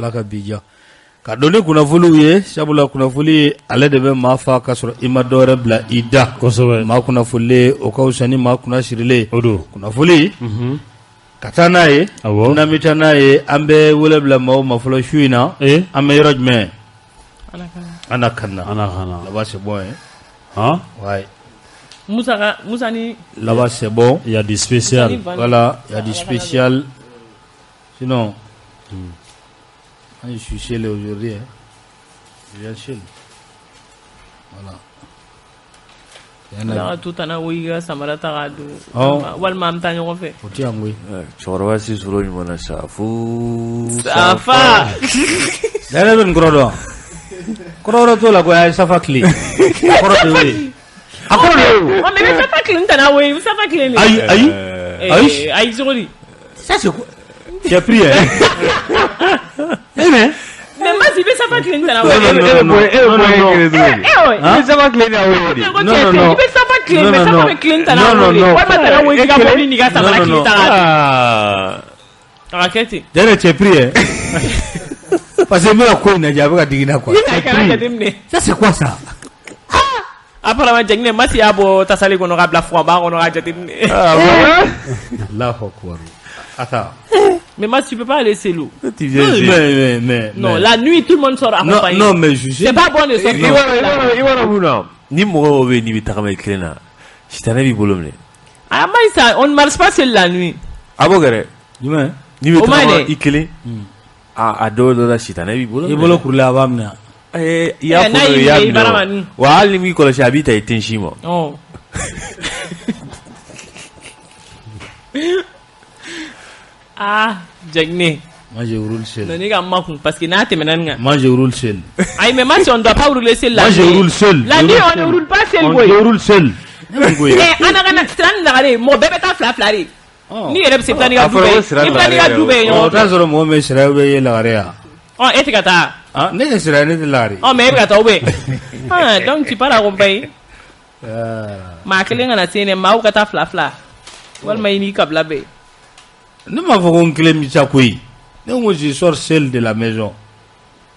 Ala ka bi diya. Ka don ni kunnafoniw ye, sabula kunnafoni ale de bɛ maa fa ka sɔrɔ i ma dɔwɛrɛ bila i da. Kosɛbɛ. Maa kunnafonilen o ka fisa ni maa kunna sirilen. O don. Kunnafoni. Unhun. Ka taa n'a ye. Awɔ. N'an bɛ taa n'a ye, an bɛ wele bila maaw ma fɔlɔ su in na. Ee. An bɛ yɔrɔ jumɛn? Anakana. Anakana. Là-bas c'est bon hein. Han? Ouais. Musa ka Musa ni Là-bas c'est bon. Il y a du spécial. Voilà, il y a du spécial. Sinon, je suis seul aujourd'hui. Hein. Je viens seul. Voilà. Ala ka to tana o y'i ka samara ta k'a don Ɔ. Walima an bɛ taa ɲɔgɔn fɛ. O tɛ yan koyi. Cɛkɔrɔba si sɔrɔ ɲuman na sa fo Safa. Ne yɛrɛ bɛ nin kɔrɔ dɔn. Kɔrɔ wɛrɛ t'o la koyi, a ye safa tile. A kɔrɔ de y'o ye. A kɔrɔ de y'o ye. Ɔ mais i bɛ safa tile n tana o ye, i bɛ safa tile de. Ayi ayi. Ayi. Ayi cogo di? Ça c'est quoi? Tu as pris hein? Eh mais Mais Masi i bɛ safa tile n tana o ye. Non, non, non, E bɛ non, bɔ non, e non. kelen dɔrɔn de. Eh ouais. I bɛ safa tile de a wele de. Ko Non, cɛ non, tɛ, non. i bɛ safa tile Non, mais non, safa non. bɛ tile n tana Non, o non, de. non. Walima tana o ye k'i ka mobili n'i ka samara Non, non, tile non. ta k'a don. Aa. A ka kɛ ten. Jɛnɛ tu es pris hein? Parce que n bɛ ka ko in lajɛ a bɛ ka digi n na quoi. I kana jateminɛ. Ça c'est quoi ça? Apparemment Jaginɛ Masi y'a bɔ tasali kɔnɔ k'a bila fuganba kɔnɔ k'a jateminɛ. Allahu akbar. Attends. Mais Masi tu peux pas aller seul. Tu viens Mais ici. mais Non, mais- la nuit tout le monde sort Non, accompagné. non, mais je sais. C'est pas bon de sortir. I b'a dɔn i b'a dɔn mun na ni mɔgɔ dɔw bɛ yen n'i bɛ tagama i kelen na sitanɛ b'i bolo minɛ. Ah Maïssa, on ne marche pas seul la nuit. A b'o kɛ dɛ. Jumɛn? N'i bɛ O ma tagama ɲi dɛ. i kelen a dɔw dɔ la sitanɛ b'i bolo I minɛ. bolo kurulen a b'a minɛ. I y'a Eh, n'a fɔ y'i i y'a minɛ, i bara minɛ ma o. Wa hali ni m'i kɔlɔsi a b'i ta i tensi ma. Oh. Ah, Jaginɛ. Moi je roule seul. Non, ne ka makun parce que n'a tɛmɛna nin kan. Moi je roule seul. Ayi mais Masi on ne doit pas rouler seul la Moi nuit. je roule seul. La Je nuit roule on seul. ne roule pas seul On koyi. je roule seul. Ne bɛ ko ye. Eh, Anakana sira ni lagare mɔgɔ bɛɛ bɛ taa fila fila de. N'i yɛrɛ bɛ se i bɛ taa n'i ka A du fɔra bɛɛ ko ye. sira I bɛ taa n'i ka lagare du bɛɛ ye Ɔ, o ɲɔgɔn t'a fɛ. sɔrɔ mɔgɔ min bɛ sira bɛ ye lagare yan. Ɔ e tɛ ka taa. Ah, ne tɛ sira ye, ne tɛ lagare. Ɔ mais e bɛ ka taa ou bien? Ah donc tu pars accompagné. Ah. Maa kelen kana se yen dɛ, maaw ka taa fila fila. Walima i n'i kabila bɛɛ. Ne m'a fɔ ko n kelen bɛ taa koyi. Ne ko je sors seul de la maison.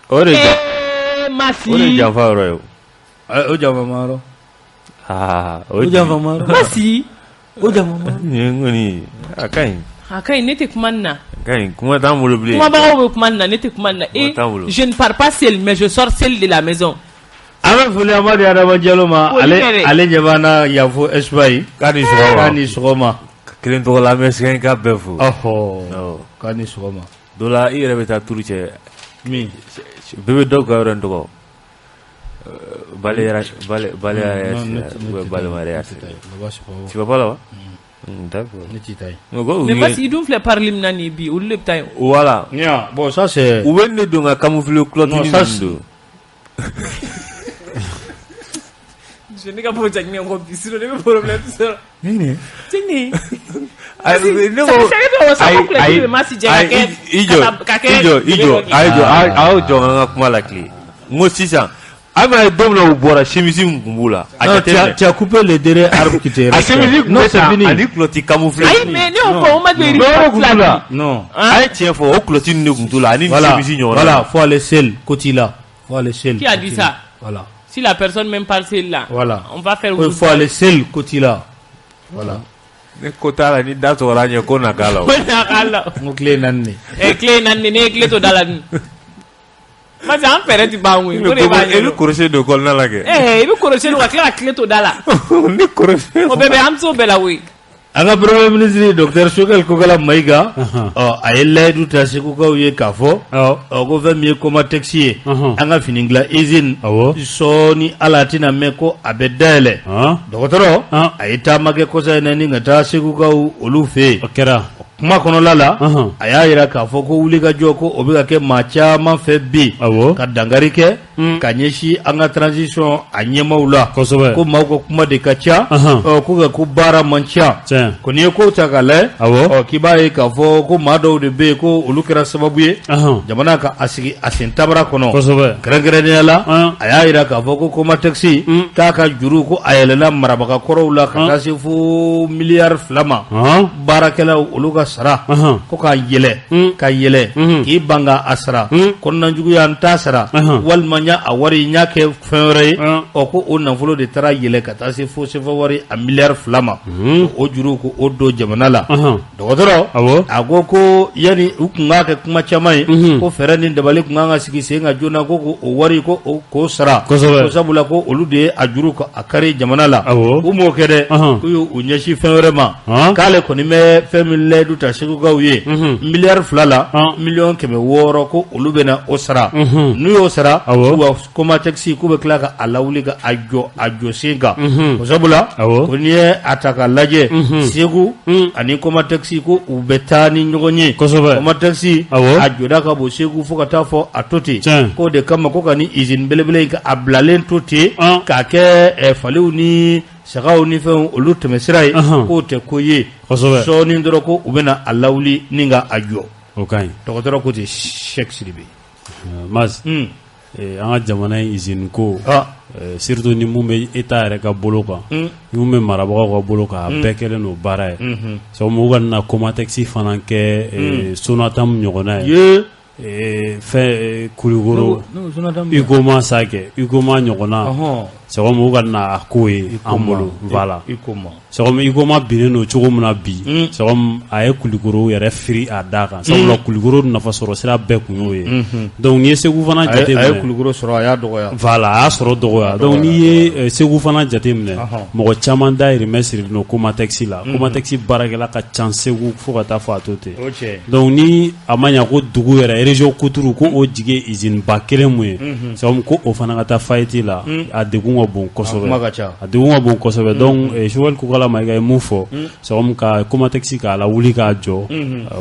O de Eh Masi. o de ye janfa yɔrɔ ye o. Ah, o janfa ma yɔrɔ. Aa o O ye janfa ma yɔrɔ. Masi. O janfa ma yɔrɔ. nin kɔni a ka ɲi. A ka ɲi ne tɛ kuma nin na. A ka ɲi kuma t'an bolo bilen. Kumabagaw bɛ kuma nin na ne tɛ kuma nin na. Kuma Eh t'an bolo. je ne pars pas seul mais je sors seul de la maison. An bɛ foli an b'a di Adama Jalo ma. Foli Ale kɛ dɛ. ale ɲɛ b'an na yan fo Espagne. K'a ni sɔgɔma. K'a ni sɔgɔma. Kelen tɔgɔ la an bɛ sɛgɛn ka bɛɛ fo. Ɔhɔ. Awɔ. K'a ni sɔgɔma. Dɔ la i yɛrɛ bɛ taa turu cɛ. Min? Bɛɛ bɛ dɔw ka yɔrɔ in tɔgɔ. Bale bale bale Non, ne tɛ- ne tɛ taa bale yen, ne tɛ taa yen. Là-bas, c'est pas bon. Tu vas pas là-bas? D'accord. Ne tɛ taa yen. Mɔgɔw Mais ye- Masi i dun filɛ parili min na nin ye bi olu de bɛ taa yen. Voilà. Ɲa, bon ça c'est U bɛ ne don ka camoufler culotte Non, ni ça, ninnu c'est- don. Je ne ka bɔ Jaginɛ kɔ bi sinon ne bɛ problème sɔrɔ. Ne Jaginɛ. Ayi, ne ko Ayi ayi ayi, i jɔ i jɔ i jɔ a ye jɔ a y'o jɔ an ka kuma la tile n ko sisan an bɛna ye don min na u bɔra chemise min tun b'u la a Non, tu as, jateminɛ tu as coupé le dernier arbre qui te a reste. chemise tun Non, bɛ c'est tan fini. ani culotte camouflé Ayi mais ne y'o fɔ o ma deli Dɔwɛrɛ tun t'u la Non. a ye tiɲɛ fɔ o culotte ninnu de tun t'u la ani Voilà, chemise ɲɔgɔnna voilà, faut aller seul, côté là. Faut aller seul. Qui a dit côté ça? là. Voilà. Si la personne même parle seule là. Voilà. On va faire Il faut aller seul, côté là. Voilà. Ne ko t'a la ni da sɔgɔra ɲɛ ko na k'a la o. Ko na k'a la. N ko tile naani de. Ɛ tile naani ne ye tile to da la dun. Parce que an fɛɛrɛ ti ban koyi. O de b'a E bɛ ɲɛdɔn. crochet don kɔnɔna la kɛ. Ɛɛ i bɛ crochet don ka tila ka tile to da la. Ni crochet. O bɛɛ bɛ an bɛ s'o bɛɛ la koyi. An ka premier ministre docteur Choguel Kokalla Maïga, ɔ a ye layidu ta Segukaw ye k'a fɔ, ɔ ko fɛn min ye Comatex ye, an ka fini dilan usine, sɔɔni Ala tɛna mɛn ko a bɛ dayɛlɛ. Dɔgɔtɔrɔ, a ye taama kɛ kɔsa in na ni ka taa Segukaw olu fɛ yen. O kɛra. Kuma kɔnɔla la, a y'a jira k'a fɔ ko wulikajɔ ko o bɛ ka kɛ maa caman fɛ bi, ka dankari kɛ ka ɲɛsin an ka transition a ɲɛmaaw la kosɛbɛ ko maaw ka kuma de ka ca ko nka ko baara man ca ko n'i ye ko ta k'a lajɛ k'i b'a ye k'a fɔ ko maa dɔw de bɛ yen ko olu kɛra sababu ye jamana ka a sigi a sen tabara kɔnɔ kosɛbɛ kɛrɛnkɛrɛnnenya la a y'a jira k'a fɔ ko Comatex k'a ka juru ko a yɛlɛla marabaga kɔrɔw la ka taa se fo miliyari 2 ma baarakɛlaw olu ka sara ko k'a yɛlɛ ka yɛlɛ k'i ban ka a sara kɔnɔnajuguya n t'a sara walima n y'a a wari n y'a kɛ fɛn wɛrɛ ye ɔ ko o nafolo de taara yɛlɛ ka taa se fo sefa wari a miliyari 2 ma o juru ko o don jamana la dɔgɔtɔrɔ a ko ko yanni u tun k'a kɛ kuma caman ye ko fɛɛrɛ ni dabali tun kan ka sigi sen kan joona ko o wari ko k'o sara ko sabula ko olu de ye a juru ko a kari jamana la u m'o kɛ dɛ k'u y'u ɲɛsin fɛn wɛrɛ ma k'ale kɔni bɛ fɛn min layidu ta segukaw ye miliyari 2 la 600 miliyɔn ko olu bɛna o sara n'u y'o sara wa Comatex k'u bɛ tila ka a lawuli ka a jɔ a jɔ sen kan o sabula ko n'i ye a ta k'a lajɛ Segu ani Comatex ko u bɛ taa ni ɲɔgɔn ye Comatex a jɔda ka bon Segu fo ka taa fɔ a to ten k'o de kama ko ka ni usine belebele in ka a bilalen to ten k'a kɛ faliw ni sagaw ni fɛnw olu tɛmɛsira ye k'o tɛ ko ye sɔɔni dɔrɔn ko u bɛna a lawuli ni ka a jɔ o ka ɲi dɔgɔtɔrɔ ko ten Sɛki Sidibe Mas an ka jamana in usine ko surtout ni mun bɛ État yɛrɛ ka bolo kan ni mun bɛ marabagaw ka bolo kan a bɛɛ kɛlen don baara ye sabu u kana na Comatex fana kɛ Sonatam ɲɔgɔnna ye fɛn Kulukoro Huicoma sa kɛ Huicoma ɲɔgɔnna sabu u kana na a ko ye an bolo voilà sabu Huicoma binnen don cogo min na bi sabu a ye Kulukoro yɛrɛ firi a da kan sabula Kulukoro nafa sɔrɔ sira bɛɛ tun y'o ye donc n'i ye Segu fana jate a ye Kulukoro sɔrɔ a y'a dɔgɔya voilà a y'a sɔrɔ dɔgɔya donc n'i ye Segu fana jate minɛ mɔgɔ caman dahirimɛ sirilen don Comatex la Comatex baarakɛla ka ca Segu fo ka taa fɔ a to ten donc ni a ma ɲa ko dugu yɛrɛ région kuturu ko o jigi ye usine ba kelen mun ye sabu ko o fana ka taa faillite la a degun ka bon kosɛbɛ a degun ka bon kosɛbɛ donc Choguel Kokala Mayiga ye mun fɔ sabu ka Comatex k'a lawuli k'a jɔ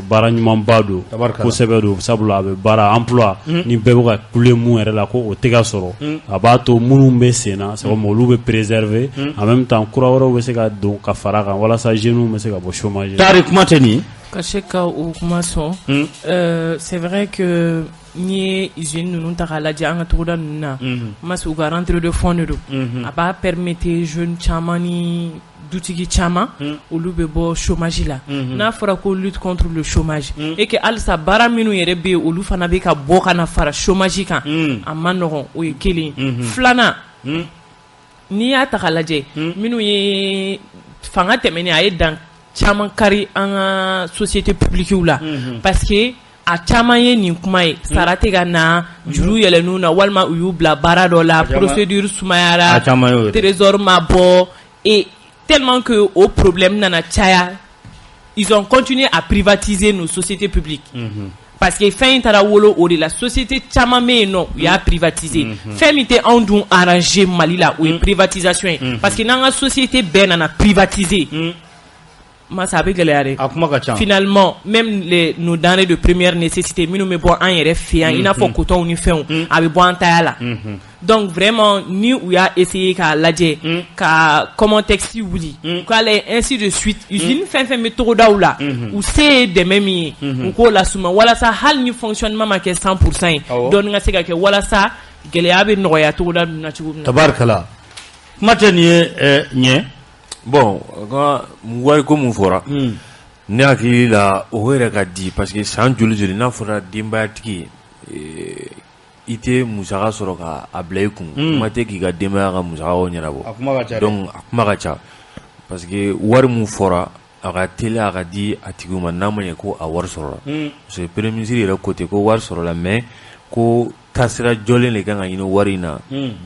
baara ɲumanba don kosɛbɛ don sabula a bɛ baara emploi ni bɛɛ bɛ ka kule mun yɛrɛ la ko o tɛ ka sɔrɔ a b'a to minnu bɛ sen na sabu olu bɛ préserver en même temps kura wɛrɛw bɛ se ka don ka fara kan walasa jeunes bɛ se ka bɔ chômage la. Tari kuma tɛ nin ye. Ka se ka o kuma sɔn c'est vrai que n'i ye usine ninnu ta k'a lajɛ an ka togoda ninnu na mas u ka rentrée de fonds de don a b'a permettre jeune caman ni dutigi caman olu bɛ bɔ chômage la n'a fɔra ko lutte contre le chômage et que halisa baara minnu yɛrɛ bɛ yen olu fana bɛ ka bɔ ka na fara chômage kan a man nɔgɔn o ye kelen filanan n'i y'a ta k'a lajɛ minnu ye fanga tɛmɛnen a ye dan caman kari an ka société publique la parce que a caman ye nin kuma ye sara tɛ ka na juru yɛlɛn'u na walima u y'u bila baara dɔ la procédure sumayara trésor ma bɔ et tellement que o problème nana caya ils ont continué à privatiser nos sociétés publiques parce que fɛn in taara wolo o de la société caman bɛ yen nɔ u y'a privatiser fɛn min tɛ anw dun arranger Mali la o ye privatisation ye parce que n'an ka société bɛɛ nana privatiser masa a bɛ gɛlɛya dɛ a kuma ka ca finalement même les nos denrées de première nécessité minnu bɛ bɔ an yɛrɛ fɛ yan i n'a fɔ coton ni fɛnw a bɛ bɔ an taya la donc vraiment ni u y'a essayer k'a lajɛ ka Comatex wuli k'a lajɛ ainsi de suite usine fɛn fɛn bɛ togodaw la u se ye dɛmɛ min ye u k'o lasuma walasa hali ni fonctionnement ma kɛ 100% ye dɔɔni ka se ka kɛ walasa gɛlɛya bɛ nɔgɔya togoda ninnu na cogo min na tabarikala kuma tɛ nin ye ɲɛ bon ka wari ko mun fɔra ne hakili la o yɛrɛ ka di parce que san joli joli n'a fɔra denbayatigi i tɛ musaka sɔrɔ ka a bila i kun kuma tɛ k'i ka denbaya ka musakaw ɲɛnabɔ donc a kuma ka ca parce que wari mun fɔra a ka teli a ka di a tigiw ma n'a ma ɲɛ ko a wari sɔrɔla parce que premier ministre yɛrɛ ko ten ko wari sɔrɔla mais ko taasira jɔlen de kan ka ɲini wari in na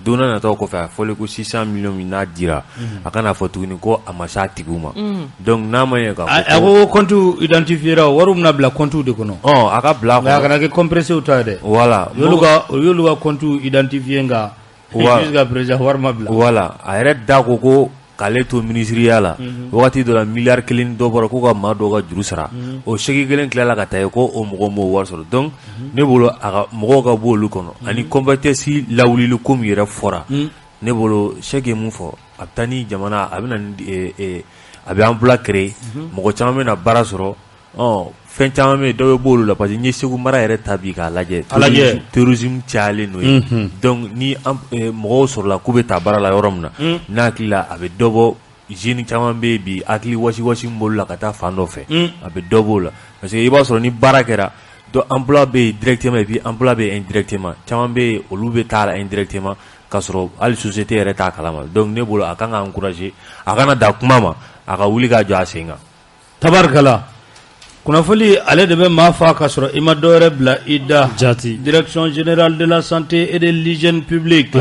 don n'a nataw kɔfɛ a fɔlen ko 600 millions min n'a dira a kana fɔ tuguni ko a ma s'a tigiw ma donc n'a ma ɲɛ k'a fɔ a ko compte identifié wariw bɛna bila compte de kɔnɔ a ka bila nka a kana kɛ compressé ta ye dɛ voilà u y'olu ka compte identifié nka jusqu'à présent wari ma bila voilà a yɛrɛ da ko ko K'ale to minisiriya la wagati dɔ la miliyari kelen dɔ bɔra k'u ka maa dɔw ka juru sara o chèque kelen tilala ka taa ye ko o mɔgɔw m'o wari sɔrɔ donc ne bolo a ka mɔgɔw ka bɔ olu kɔnɔ ani COMATEX lawulili ko min yɛrɛ fɔra ne bolo Sɛki ye mun fɔ a bɛ taa ni jamana a bɛ na a bɛ emploi créer mɔgɔ caman bɛna baara sɔrɔ fɛn caman bɛ dɔ bɛ bɔ olu la parce que n'i ye Segu mara yɛrɛ ta bi k'a lajɛ terrorisme cayalen don yen donc ni mɔgɔw sɔrɔla k'u bɛ taa baara la yɔrɔ min na ne hakili la a bɛ dɔ bɔ jeune caman bɛ yen bi hakili wasiwasi min b'olu la ka taa fan dɔ fɛ a bɛ dɔ b'o la parce que i b'a sɔrɔ ni baara kɛra donc emploi bɛ yen directement et puis emploi bɛ yen indirectement caman bɛ yen olu bɛ taa la indirectement k'a sɔrɔ hali société yɛrɛ t'a kalama donc ne bolo a kan ka encourager a kana dan kuma ma a ka wuli k'a jɔ a sen kan. Tabarikala kunnafoni ale de bɛ maa faa ka sɔrɔ i ma dɔwɛrɛ bila i da jate direction générale de la santé et de l'hygiène publique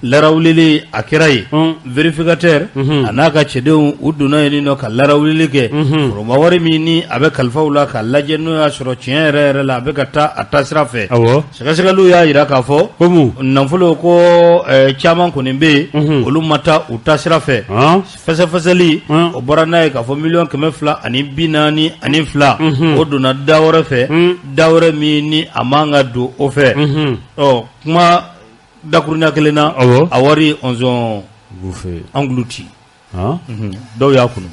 larawulili a kɛra yen vérificateur a n'a ka cɛdenw u donna yen nɔ ka larawulili kɛ foroba wari min ni a bɛ kalifa u la k'a lajɛ n'o y'a sɔrɔ tiɲɛ yɛrɛ yɛrɛ la a bɛ ka taa a taasira fɛ sɛgɛsɛgɛliw y'a jira k'a fɔ nafolo ko caman kɔni bɛ yen olu ma taa u taasira fɛ Fɛsɛfɛsɛli o bɔra n'a ye k'a fɔ miliyɔn 242 o donna da wɛrɛ fɛ da wɛrɛ min ni a man ka don o fɛ ɔ kuma dakurunya kelen na a wari ils ont englouti dɔw y'a kunu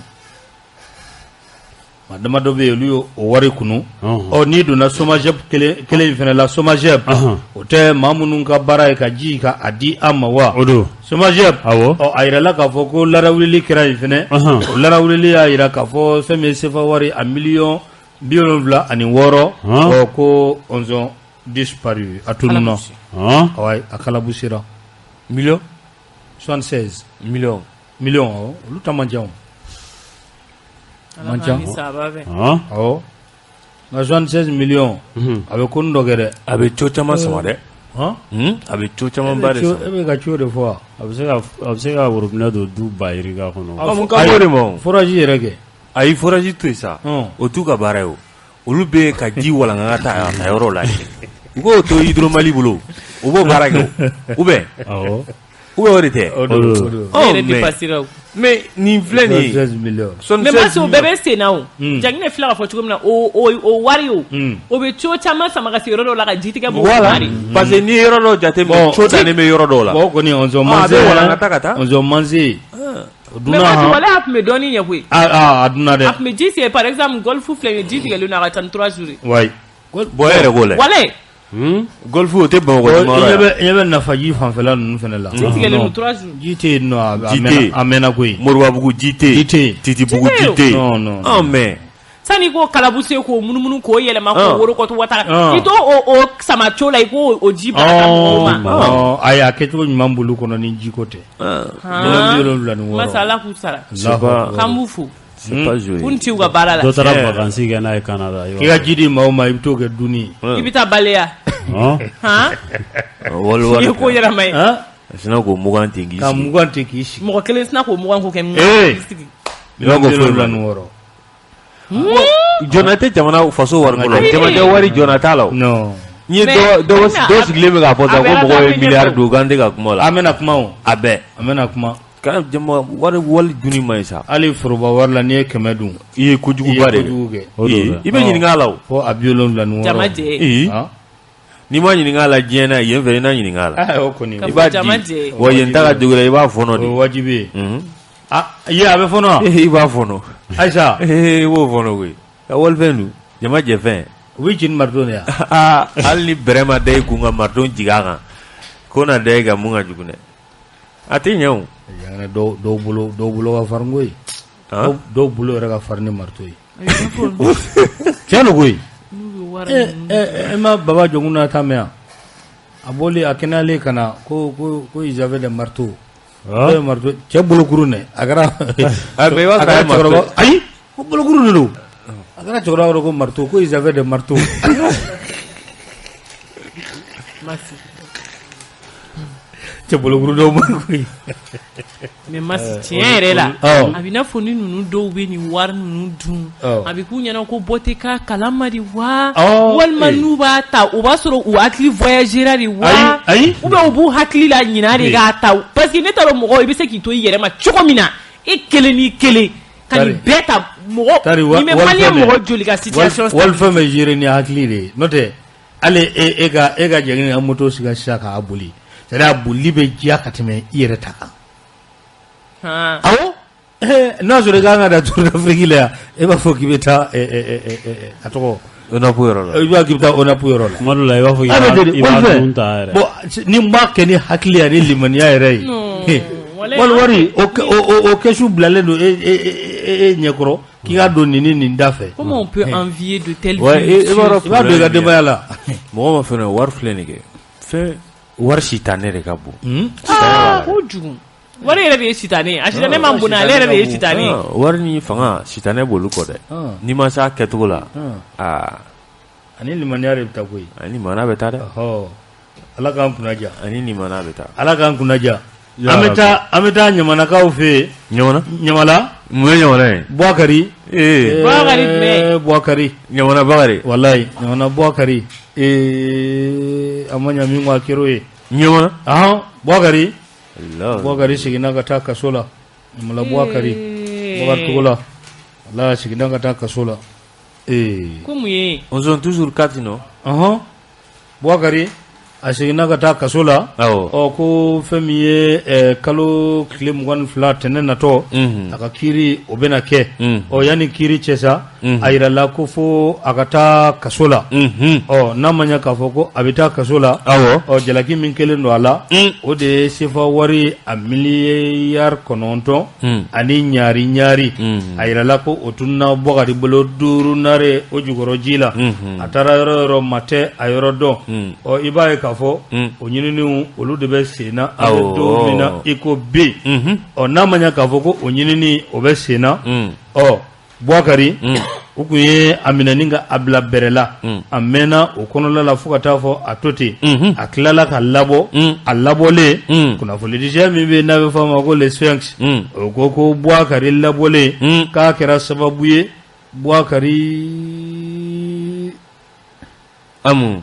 Maa damadɔ bɛ yen olu y'o wari kunu ɔ n'i donna SOMAGEP kelen in fana la SOMAGEP o tɛ maa minnu ka baara ye ka ji ka a di an ma wa o don SOMAGEP ɔ a yirala k'a fɔ ko larawulili kɛra yen fana o larawulili y'a jira k'a fɔ fɛn min ye sefa wari a miliyɔn 76 ɔ ko ils ont disparu a tununna a kalabusira miliyɔn 76 miliyɔn miliyɔn olu ta man ca man ca awɔ nka 76 miliyɔn a bɛ ko dɔ kɛ dɛ a bɛ co caman sama dɛ a bɛ co camanba de e bɛ ka co de fɔ wa a bɛ se ka worobinɛ don du ba yirika kɔnɔ de ma forage yɛrɛ kɛ a ye forage to yen sa o t'u ka baara ye o olu bɛ ka ji walanka ka taa a yɔrɔ la u k'o to Hydro-Mali bolo u b'o baara kɛ ou bien ou bien o de tɛ mais nin filɛ nin ye mais Masi o bɛɛ bɛ sen na o Jaginɛ filɛ k'a fɔ cogo min na o wari o o bɛ tuyau caman sama ka se yɔrɔ dɔw la ka ji tigɛ voilà parce que n'i ye yɔrɔ dɔw jateminɛ tuyau dannen bɛ yɔrɔ dɔw la bon kɔni ils ont mangé a bɛ walankata ka taa ils ont mangé mais Masi walahi a tun bɛ dɔɔnin ɲɛ koyi a dunna dɛ a tun bɛ ji tigɛ par exemple Golf filɛ nin ye ji tigɛlen don a ka ca ni 3 jours ye wayi bon e yɛrɛ k'o lajɛ walahi Golf o tɛ Bamakɔ i ɲɛ bɛ nafaji fanfɛla ninnu fana la ji tigɛlen don 3 jours ji tɛ yen nɔ a mɛnna koyi Moribabugu ji tɛ yen ji tɛ yen Titibugu ji tɛ yen non non mais sani k'o kalabuse k'o munumunu k'o yɛlɛma k'o worokɔtu wata i t'o o sama tuyau la i k'o o ji bila ka mɔgɔw ma ayi a kɛcogo ɲuman b'olu kɔnɔ ni jiko tɛ 76 Masa Ala k'u sara k'an b'u fo k'u ni ce u ka baara la dɔ taara vacances kɛ n'a ye Canada i ka ji di maaw ma i bɛ t'o kɛ dunni ye i bɛ taa baleya han i ye ko yɛlɛma ye a sinna k'o mugan ten k'i sigi ka mugan ten k'i sigi mɔgɔ kelen sinna k'o mugan ko kɛ k'i sigi 76 jɔnna tɛ jamana faso wari ko la jamana wari jɔnna t'a la o n'i ye dɔ sigilen bɛ k'a fɔ sisan ko mɔgɔw ye miliyari dun k'an tɛ ka kuma o la an bɛna kuma o a bɛɛ an bɛna kuma Ka jama wari wali dunni man ɲi sa hali foroba wari la n'i ye 100 dun i ye kojuguba de kɛ i bɛ ɲininka a la o fo a 76 jama jɛ n'i ma ɲininka a la diɲɛ na yen fɛ i na ɲininka a la o kɔni i b'a di wa yen ta ka jugu i b'a fɔnɔ de o wajibi ye ye a bɛ fɔnɔ i b'a fɔnɔ ayisa i b'o fɔnɔ koyi ka walifɛn dun jama jɛfɛn u bɛ ci ni marteau de ye hali ni bɛrɛ ma da i kun ka marteau jigin a kan ko na da i kan mun ka jugu dɛ a tɛ ɲɛ o dɔw bolo dɔw bolo ka farin koyi dɔw bolo yɛrɛ ka farin ni marteau ye tiɲɛ don koyi e ma baba Dioncounda ta mɛn yan a bɔlen a kɛnɛyalen ka na ko ko ko ils avaient des marteaux marteau cɛ bolokuru dɛ a kɛra a kɛra cɛkɔrɔba ayi ko bolokuru de don a kɛra cɛkɔrɔba kɔrɔ ko marteau ko ils avaient des marteaux cɛ bolokuru dɔw ma koyi mais Masi tiɲɛ yɛrɛ la a bɛ n'a fɔ ni ninnu dɔw bɛ nin wari ninnu dun a bɛ k'u ɲɛna ko bɔ tɛ k'a kalama de wa walima n'u b'a ta o b'a sɔrɔ u hakili voyagera de wa ayi ou bien u b'u hakili la ɲina de k'a ta parce que ne t'a dɔn mɔgɔ i bɛ se k'i to i yɛrɛ ma cogo min na E kelen ni kelen ka nin bɛɛ ta mɔgɔ ni bɛ malien mɔgɔ joli ka situation walifɛn bɛ gérer ni hakili de ye, n'o tɛ hali e ka e ka jɛngɛ ka moto sigi sisan k'a boli, c'est à dire a bolili bɛ diya ka tɛmɛ i yɛrɛ ta kan. Awɔ, n'a sɔrɔ i ka kan ka taa Tour d'Afrique la yan, e b'a fɔ k'i bɛ taa a tɔgɔ ONAP yɔrɔ la, i b'a k'i bɛ taa ONAP yɔrɔ la. Tuma dɔ la i b'a fɔ k'i b'a dun ta yɛrɛ. Bon, ni n b'a kɛ ni hakili ani limaniya yɛrɛ ye, wali wari o kɛsu bilalen don e ɲɛkɔrɔ k'i ka don nin ni nin da fɛ. Comment on peut envier de telles ouais, vies? I b'a don i ka denbaya la. Mɔgɔ ma fɛn wari filɛ nin kɛ fɛn wari sitanɛ de ka bon. Aa, kojugu. Wari yɛrɛ de ye sitanɛ ye. A sitanɛ man bon, ale yɛrɛ de ye sitanɛ ye. Wari ni fanga, sitanɛ b'olu kɔ dɛ. N'i ma s'a kɛcogo la, aa, ani limaniya de bɛ taa koyi. Ani limaniya bɛ taa dɛ. Ala k'an kunna diya. Ani limaniya bɛ taa. Ala k'an kunna diya. An bɛ taa ɲamanakaw fɛ yen. Ɲamana. Ɲamana. Mun ye ɲamana ye? Buwakari. Ee. Buwakari jumɛn? Buwakari. Ɲamana Bakari. Walayi, ɲamana Buwakari. Ee, a ma ɲa min kɔ a kɛr'o ye. Ɲamana. Ahan, Buwakari. Buwakari seginna ka taa kaso la. Ɲamana Buwakari. Bakari Togola. Walayi, a seginna ka taa kaso la. Ee. Ko mun ye? On sont toujours quatre, non? Ɔhɔn. Buwakari a seginna ka taa kaso la. Ɔ, ko fɛn min ye kalo tile 22 tɛnɛn natɔ, a ka kiiri o bɛna kɛ. Ɔ, yanni kiiri cɛ sa, a yirala ko fo a ka taa kaso la. Ɔ, n'a ma ɲɛ k'a fɔ ko a bɛ taa kaso la, ɔ, jalaki min kɛlen don a la, o de ye sefa wari a miliyari 9 ani ɲaari ɲaari. A yirala ko o tununna Bukari bolo duuru nare o jukɔrɔ ji la. A taara yɔrɔ yɔrɔ, ma tɛ a yɔrɔ dɔn. Ɔ, i b'a ye k'a fɔ o ɲininiw olu de bɛ sen na an bɛ don min na i ko bi. Ɔ, n'a ma ɲɛ k'a fɔ ko o ɲinini o bɛ sen na, ɔ, Buwakari u tun ye a minɛ ni ka a bila bɛrɛ la, a mɛnna o kɔnɔla la fo ka taa fɔ a to ten, a tilala ka labɔ. A labɔlen, kunnafonidisɛ min bɛ yen n'a bɛ fɔ a ma ko Le Sphinx, o ko ko Buwakari labɔlen k'a kɛra sababu ye Buwakari amu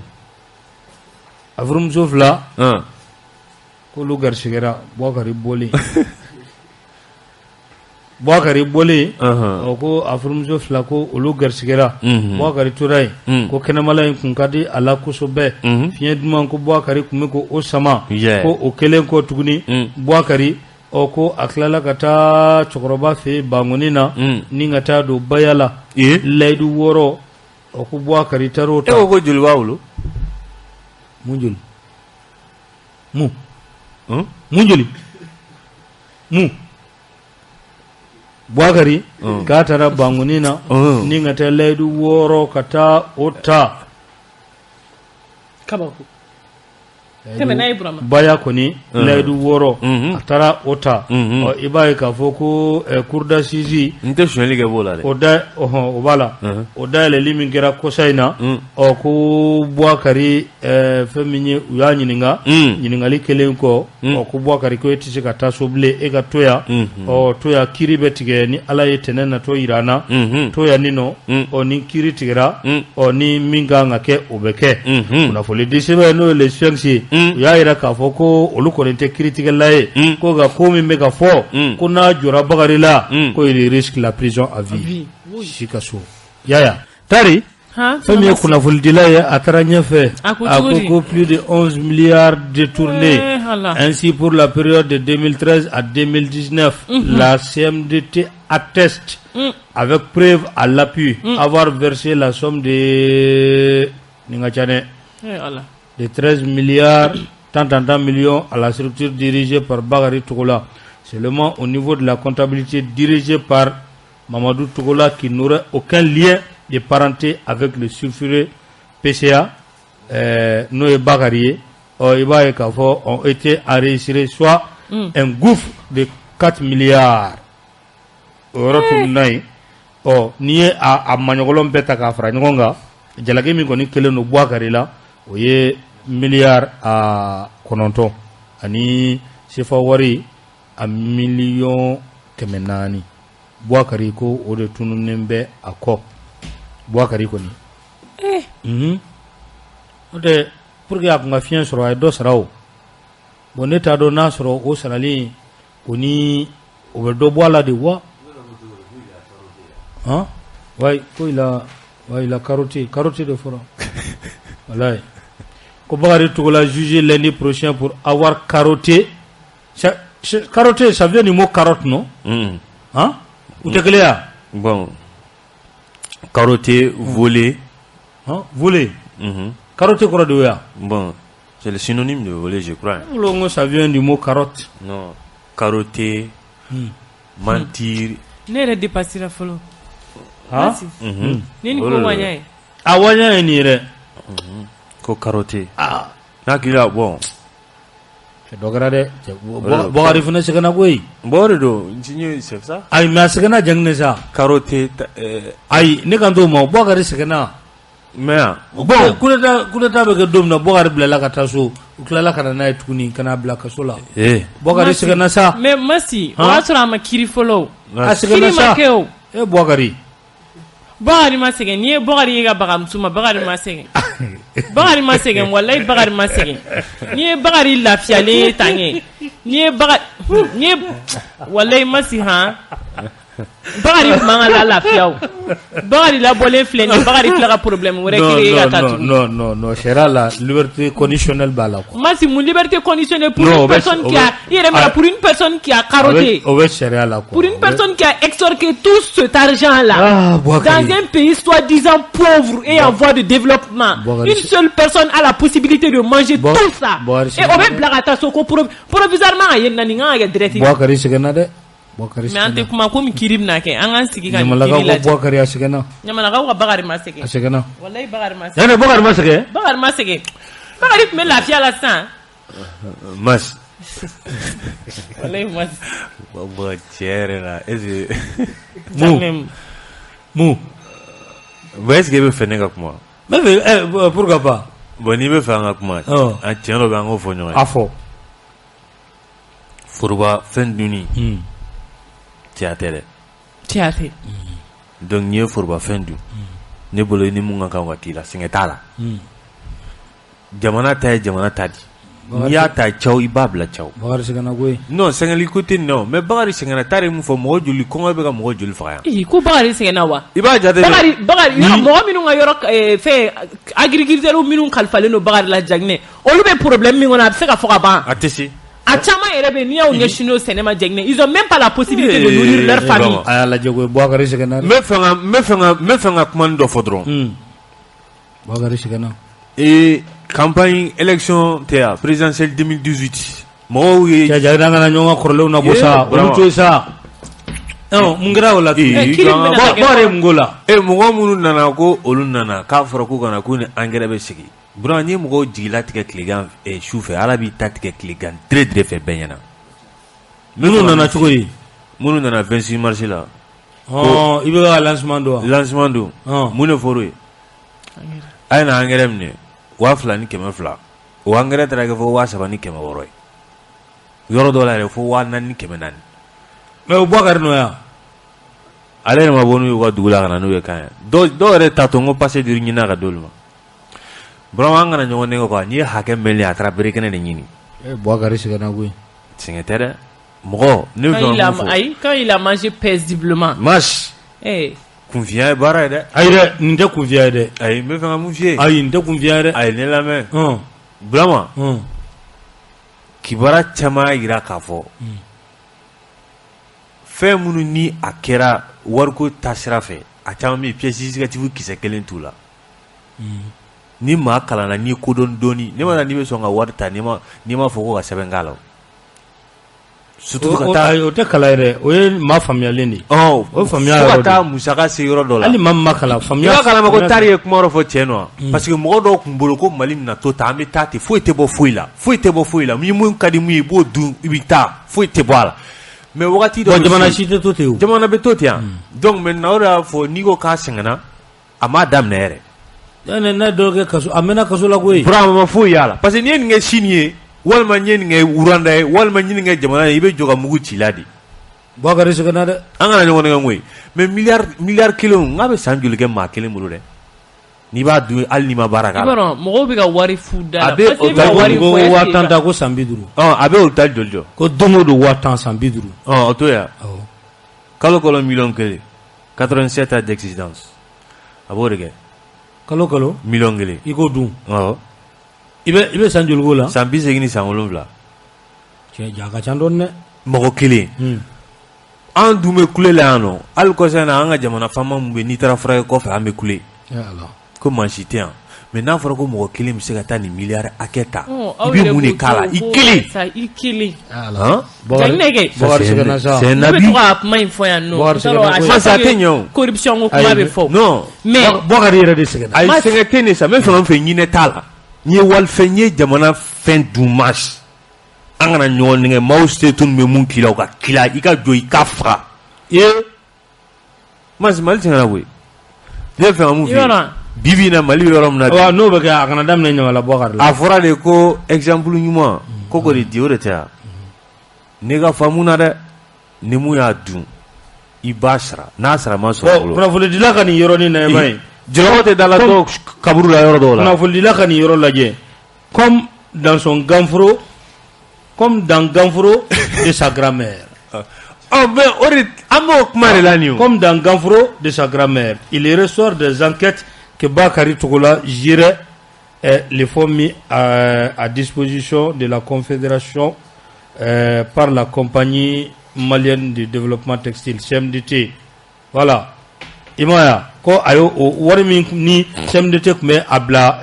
a furumuso fila k'olu garisigɛra Buwakari bɔlen. Buwakari bɔlen, ɔ, ko a furumuso fila ko olu garisigɛra, Buwakari tora yen, ko kɛnɛmala in kun ka di a la kosɛbɛ, fiɲɛ duman ko Buwakari tun bɛ ko o sama. Ko o kɛlen kɔ tuguni, Buwakari, ɔ, ko a tilala ka taa cɛkɔrɔba fɛ yen Bankoni na ni ka taa don baya la, layidu 6. Ɔ, ko Buwakari taar'o ta. E ko ko joli b'a bolo? Mun joli? Mun? Mun joli? Mun? Buwakari k'a taara Bankoni na ni ka taa layidu 6 ka taa o ta. Kabako. Tɛmɛ n'a ye Burama. Baya kɔni layidu 6, a taara o ta. Ɔ, i b'a ye k'a fɔ ko cour d'assises n tɛ sonyali kɛ b'o la dɛ. O da, ɔhɔn, o b'a la. O dayɛlɛli min kɛra kɔsa in na, ɔ, ko Buwakari, fɛn min ye, u y'a ɲininka. Ɲininkali kɛlen kɔ, ɔ, ko Buwakari ko e tɛ se ka taa so bilen, e ka to yan. Ɔ, to yan, kiiri bɛ tigɛ ni Ala ye tɛnɛn natɔ yira an na. To yan ni nɔ, ɔ, ni kiiri tigɛra, ɔ, ni min ka kan ka kɛ, o bɛ kɛ. Kunnafoni di sɛbɛn n'o ye Le Sphinx ye, u y'a yira k'a fɔ ko olu kɔni tɛ kiiritigɛla ye, ko nka ko min bɛ ka fɔ, ko n'a jɔra Bakari la, ko il risque la prison à vie, si ka so yaya tari. Fɛn min ye kunnafonidila ye, a taara ɲɛfɛ, a ko ko plus de 11 milliards détournés ainsi pour la période de 2013 à 2019, la CMDT atteste avec preuve à l'appui avoir versé la somme de nin ka ca dɛ, de 13 milliards tant tant tant millions à la structure dirigée par Bakary Togola. Seulement au niveau de la comptabilité dirigée par Mamadou Togola, qui n'aurait aucun lien de parenté avec le sulfureux PCA, n'o ye Bakary ye. Ɔ, i b'a ye k'a fɔ ont été enregistrés, soit un gouffre de 4 milliards. O yɔrɔ tununna yen. Ɔ, n'i ye a maɲɔgɔlɔn bɛɛ ta k'a fara ɲɔgɔn kan, jalaki min kɔni kɛlen don Buwakari la, o ye miliyari a 9 ani sefa wari a miliyɔn 400. Buwakari ko o de tununnen bɛ a kɔ. Buwakari kɔni, n'o tɛ pour que a kun ka fiɲɛ sɔrɔ, a ye dɔ sara. O bon, ne t'a dɔn n'a sɔrɔ o sarali o ni o bɛ dɔ bɔ a la de wa han wayi ko il a ouais, il a carotté carotté de fɔra walayi ko Bakary Togola jugé lundi prochain pour avoir carotté. Carotté, ça vient du mot carotte, non? Hein? U tɛ kelen ye wa? Bon, carotté, voler. Hein? Voler. Carotté kɔrɔ de y'o ye wa? Bon, c'est le synonyme de voler, je crois. Ne bolo ko ça vient du mot carotte. Non, carotté, mentir. Ne yɛrɛ dépassé la fɔlɔ. Han? Ni nin ko waɲa ye. A waɲa ye nin ye dɛ. Ko carotté. Ah. N'a hakili la bon. Cɛ dɔ kɛra dɛ. Bakary fana sɛgɛnna koyi. Bon o de don, c'est ça. Ayi mais a sɛgɛnna Janginɛ sa. Carotté. Ayi ne kan t'o ma Bakary sɛgɛnna. Mais bon coup d'état bɛ kɛ don min na Bakary bilala ka taa so u tilala ka na n'a ye tuguni ka n'a bila kaso la. Ee. Bakary sɛgɛnna sa. Mais Masi o y'a sɔrɔ a ma kiiri fɔlɔ o. A sɛgɛnna sa. Kiiri ma kɛ o. E Bakary. Bakary ma sɛgɛn n'i ye Bakary ye ka baga muso ma Bakary ma sɛgɛn Bakary ma sɛgɛn walayi Bakary ma sɛgɛn n'i ye Bakary lafiyalen ye tan kɛ n'i ye Bakary n'i ye walayi Masi han Bakary tun man ka lafiya o Bakary labɔlen filɛ nin ye Bakary tila ka problème wɛrɛ créer ka taa tuguni non non non sariya la liberté conditionnelle b'a la quoi. Masi mun liberté conditionnelle pour une personne qui a i yɛrɛ ma pour une personne qui a carotté o bɛ sariya la quoi. Pour une personne qui a extorqué tout cet argent là ah, dans un pays soi-disant pauvre et en voie de développement, une seule personne a la possibilité de manger tout ça et o bɛ bila ka taa so ko provisoirement a ye na nin kan ka kɛ direct. Bakary sɛgɛnna dɛ. Mais an tɛ kuma komi kiiri bɛna kɛ an k'an sigi ka nin Ɲamalakaw kiiri ko lajɛ. Bukari a sɛgɛnna. Ɲamalakaw ka Bakari ma sɛgɛn. A sɛgɛnna. Walayi Bakari ma sɛgɛn. Yanni Bakari ma sɛgɛn? Bakari ma sɛgɛn. Bakari tun bɛ lafiya la sisan. Mas. Walayi Mas. Bon tiɲɛ yɛrɛ la est ce que. Mun? Mun? Bon est ce que e bɛ fɛ ne ka kuma? N bɛ fɛ ɛ pourquoi pas. Bon n'i bɛ fɛ an ka kuma. Ɔ. An tiɲɛ dɔ bɛ an k'o fɔ ɲɔgɔn ye. A fɔ. Foroba fɛn dunni. Cɛya tɛ dɛ. Cɛya tɛ. Donc n'i ye foroba fɛn dun. Ne bolo i ni mun ka kan ka k'i la sɛgɛn t'a la. Jamana ta ye jamana ta di. N'i y'a ta caw i b'a bila caw. Bakari sɛgɛnna koyi. Non sɛgɛnli ko tɛ nin na o mais Bakari sɛgɛnna tari mun fɔ mɔgɔ joli kɔngɔ bɛ ka mɔgɔ joli faga yan. Ii ko Bakari sɛgɛnna wa? I b'a jate Bakari Bakari mɔgɔ minnu ka yɔrɔ fɛn agriculteurs minnu kalifalen don Bakari la Jaginɛ olu bɛ problème min kɔnɔ a bɛ se ka fɔ ka ban. A tɛ se. A caman yɛrɛ bɛ yen n'i y'aw ɲɛsin o sɛnɛ ma Jaginɛ ils ont même pas la possibilité de nourrir leur famille. A y'a lajɛ koyi Bakari sɛgɛnna. N bɛ fɛ ka n bɛ fɛ ka n bɛ fɛ ka kuma dɔ fɔ dɔrɔn. Bakari sɛgɛnna. Ee campagne élection tɛ yan présidentielle 2018 mɔgɔw ye. Cɛ Jaginɛ an kana ɲɔgɔn ka kɔrɔlenw nabɔ sa olu to yen sa. Mun kɛra o la Bakari ye mun k'o la. Ee mɔgɔ minnu nana ko olu nana k'a fɔra k'u ka na k'u ni engrais bɛ sigi. Bura n'i ye mɔgɔw jigilatigɛ tilegan su fɛ Ala b'i ta tigɛ tilegan dire dire fɛ bɛɛ ɲɛna. Minnu nana cogo di? Minnu nana 26 mars la. I bɛ ka lancement don wa? Lancement don. Mun de fɔr'u ye? A ye na engrais minɛ 2200. O engrais taara kɛ fo 3600 ye. Yɔrɔ dɔw la yɛrɛ fo 4400. Mais o Bukari nɔ ya? Ale yɛrɛ ma bɔ n'u ye u ka dugu la ka na n'u ye kan yan. Dɔw yɛrɛ ta to n ko passé duuru ɲinina ka d'olu ma. Burama an kana ɲɔgɔn nɛgɛn quoi n'i ye hakɛ mɛnlen a taara bere kɛnɛ de ɲini. Bukari sɛgɛnna koyi. Sɛgɛn tɛ dɛ. Mɔgɔ ne bɛ fɛ ka mun fɔ. Ayi quand il a mangé paisiblement. Mas. Kunfinya ye baara ye dɛ. Ayi dɛ nin tɛ kunfinya ye dɛ. Ayi n bɛ fɛ ka mun f'i ye. Ayi nin tɛ kunfinya ye dɛ. Ayi ne lamɛn. Burama. Kibaruya caman y'a jira k'a fɔ. Fɛn minnu ni a kɛra wariko taasira fɛ a caman bɛ yen pièce justificative kisɛ kelen t'u la. Ni maa kalanna n'i kodɔn dɔɔni ne ma n'i bɛ sɔn ka wari ta n'i ma fɔ ko ka sɛbɛn k'a la surtout ka taa o tɛ kalan yɛrɛ o ye maa faamuyalen de ye o faamuya fo ka taa musaka se yɔrɔ dɔ la hali maa min ma kalan faamuya i b'a kalama ko tari ye kuma dɔ fɔ cɛ nɔ parce que mɔgɔ dɔw tun bolo ko Mali bɛna to tan an bɛ taa ten foyi tɛ bɔ foyi la foyi tɛ bɔ foyi la min ka di mun ye i b'o dun i bɛ taa foyi tɛ bɔ a la mais wagati dɔ jamana si tɛ to ten o jamana bɛ to ten yan donc maintenant o de y'a fɔ n'i ko k'a sɛgɛnna a m'a daminɛ yɛrɛ. Ne ne dɔw kɛ kaso a mɛnna kaso la koyi. Burama ma foyi y'a la parce que n'i ye nin kɛ Chine ye walima n'i ye nin kɛ Rwanda ye walima n'i ye nin kɛ jamana ye i bɛ jɔ ka mugu ci la de. Bukari sɛgɛnna dɛ. An kana ɲɔgɔn nɛgɛn koyi mais miliyari kelen n k'a bɛ san joli kɛ maa kelen bolo dɛ. N'i b'a dun hali n'i ma baara k'a la mɔgɔw bɛ ka wari fu da a bɛ wari ko 10 000 ta ko san 50. A bɛ hôpital joli jɔ ko don o don 10 000 san 50. O to yan kalo kalo 1 million, 87 ans d'existence, a b'o de kɛ. Kalo kalo 1 million. I k'o dun, i bɛ san joli k'o la? San 87. Cɛ, ja ka ca dɔɔnin dɛ. Mɔgɔ kelen, an dun bɛ kule la yan nɔ. Hali kɔsa in na, an ka jamana faama min bɛ, n'i taara furakɛ kɔfɛ, an bɛ kule ko maa si tɛ yan. Mais n'a fɔra ko mɔgɔ kelen bɛ se ka taa nin miliyari hakɛ ta, i bɛ mun de k'a la i kelen? I kelen. Bakari sɛgɛnna sa. C'est un Ne bɛ abus. to ka kuma in fɔ yan nɔ. Masa, a tɛ ɲɛ o. Corruption ko kuma bɛ fɔ. Non. Mais Bakari yɛrɛ de sɛgɛnna. Ayi, sɛgɛn tɛ nin sa. N bɛ fɛn o fɛn, ɲinɛ t'a la. N ye walifɛn, n ye jamana fɛn dun. Mas, an kana ɲɔgɔn nɛgɛ. Maaw se tun bɛ mun k'i la, o ka k'i la, i ka jɔ i ka faga. Ye. Mas, Mali sɛgɛnna koyi. Ne bɛ fɛ ka mun f'i I b'a ye dɔn. bi bi in na, Mali bɛ yɔrɔ min na bi, Wa n'o bɛ kɛ, a kana daminɛ ɲamala Bakari la. A fɔra de ko exemple ɲuman ko k'o de di, o de tɛ yan. Ne ka faamu na dɛ, ni mun y'a dun, i b'a sara, n'a sara ma sɔrɔ Bon, bolo. Kunnafonidila ka nin yɔrɔnin na, i b'a ye. Jɔlɔkɔ tɛ da la dɔw kaburu la yɔrɔ dɔw la. Kunnafonidila ka nin yɔrɔ lajɛ, comme dans son ganforo, comme dans ganforo de sa grand-mère. Ɔ, mais o de, an b'o kuma de la nin o. Comme dans ganforo de sa grand-mère, il ressort des enquêtes que Bakary Togola gérait les fonds mis à disposition de la Confédération par la compagnie malienne de développement textile, CMDT. Voilà. I m'a ye wa? Ko a y'o o wari min ni CMDT tun bɛ a bila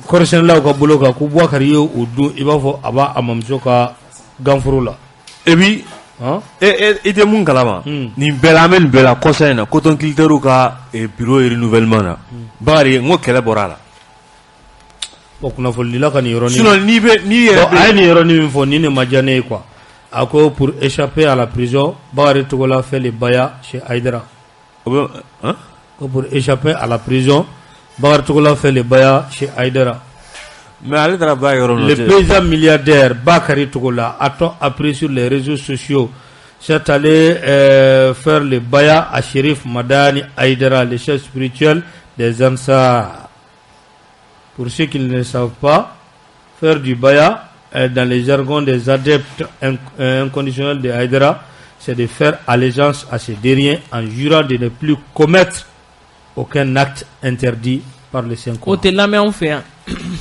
kɔrisɛnɛlaw ka bolo kan, ko Bakary ye o dun, i b'a fɔ a b'a a mamuso ka ganforo la. Et puis Han? E, i tɛ mun kalama nin bɛɛ la, an bɛ nin bɛɛ la, kɔsa in na, coton-culteurs ka bureau renouvellement na, Bakari, n ko kɛlɛ bɔra a la. Bon, kunnafonidila ka nin yɔrɔnin. Sinon n'i bɛ n'i yɛrɛ Bon, a ye nin yɔrɔnin min fɔ, nin de ma diya ne ye quoi. A ko pour échapper à la prison, Bakary Togola fait le baya chez Haïdara. O bɛ hein? Ko pour échapper à la prison, Bakary Togola fait le baya chez Haïdara. Mais ale taara ba yɔrɔ min na, Le président milliardaire Bakary Togola, a-t-on appris sur les réseaux sociaux, s'est allé faire le baya à Chérif Madani Haïdara, le chef spirituel des Ansar. Pour ceux qui ne le savent pas, faire du baya, dans les jargons des adeptes inconditionnels de Haïdara, c'est de faire allégeance à ces derniers en jurant de ne plus commettre aucun acte interdit par le Saint O Coran. tɛ lamɛn anw fɛ yan.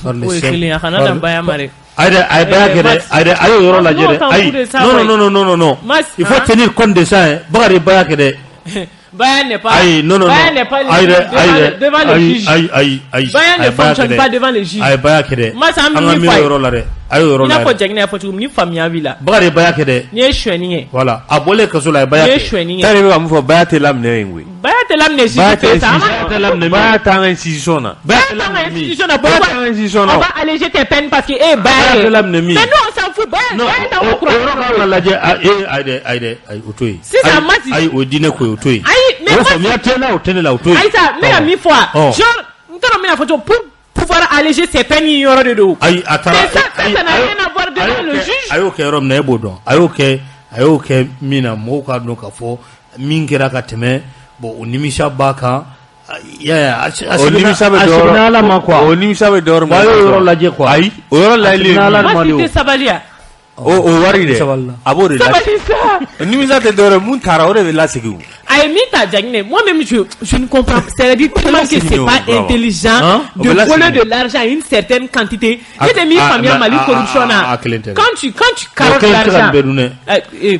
Par le O ye Saint- kelen ye, a kana par dan le- baya ma dɛ. Ayi, a ye baya kɛ dɛ. Ayi, a y'o yɔrɔ lajɛ dɛ. Non, Ayi, non, non, non, non, non, non, Mas, il faut hein? tenir compte de ça hein. Bakary ye baya kɛ dɛ. Baya n'est pas. Ayi, non, non, Baya non. n'est pas Ayi dɛ, ayi dɛ. devant le Ayi, juge. ayi, ayi, ayi. Baya A ne ye baya kɛ fonctionne dɛ. pas devant le juge. A ye baya kɛ dɛ. Mas, an bɛ An ka min miiri fɔ a ye. o yɔrɔ la dɛ. A y'o yɔrɔ I n'a la fɔ dɛ. Jaginɛ y'a fɔ cogo min, ni faamuya b'i la. Bakary ye baya kɛ dɛ. N'i ye sonyɛni kɛ. Voilà, a bɔlen kaso la, a ye baya N'i ye kɛ. sonyɛni kɛ. Tari bɛ ka mun fɔ, baya tɛ laminɛ yen koyi. Baya tɛ laminɛ juge Baya fɛ tɛ sa. An Baya tɛ laminɛ min. Baya t'an ka institution na. Baya Baya tɛ t'an ka laminɛ min. institution na. Baya Pourquoi t'an ka institution na. on va alléger tes peines parce que eh baya Baya tɛ kɛ. laminɛ min. Mais nous on s'en fout. Baya Non, baya t'anw o ka o yɔrɔ kuran. kan ka lajɛ. A e, ayi dɛ, ayi dɛ, ayi, o to yen. Sisan, Ayi, Masi. ayi, o ye diinɛ ko ye, o to yen. Ayi, mais O Masi- faamuya tɛ n la, o tɛ ne la, o to yen. Ayi sa, n bɛ ka min fɔ a. Ɔ. Genre n t'a dɔn n bɛna fɔ cogo pour pouvoir alléger ses peines yɔrɔ de don. Ayi, a taara. Mais ça, Ayi, ça n'a a y'o- rien à voir a devant y'o le kɛ- juge. A y'o kɛ yɔrɔ min na, e b'o dɔn. A y'o kɛ min na, mɔgɔw k'a dɔn k'a fɔ min kɛra ka tɛmɛ. Bon, o nimisa b'a kan. I y'a ye, a O seginna nimisa bɛ a dɔ yɔrɔ. seginna Ala ma quoi. O nimisa bɛ dɔ yɔrɔ min. Bon, a y'o yɔrɔ lajɛ quoi. Ayi, o yɔrɔ A lajɛli ye seginna Ala min ma Masi de o. tɛ sabali ya. O wari dɛ, Sabali la. a b'o de Sabali lasegin. sa. Nimisa tɛ dɔwɛrɛ, mun taara, o de bɛ lasegin o. A ye min ta Jaginɛ, moi-même je ne comprends, c'est-à-dire tellement que c'est pas intelligent Hein? de On peut voler lasegin. de l'argent à une certaine quantité. A- Ne tɛ min a- faamuya mais Mali corruption na. a kelen tɛ dɛ. Quand tu O carottes kelen tɛ ka nin l'argent. bɛɛ dun dɛ.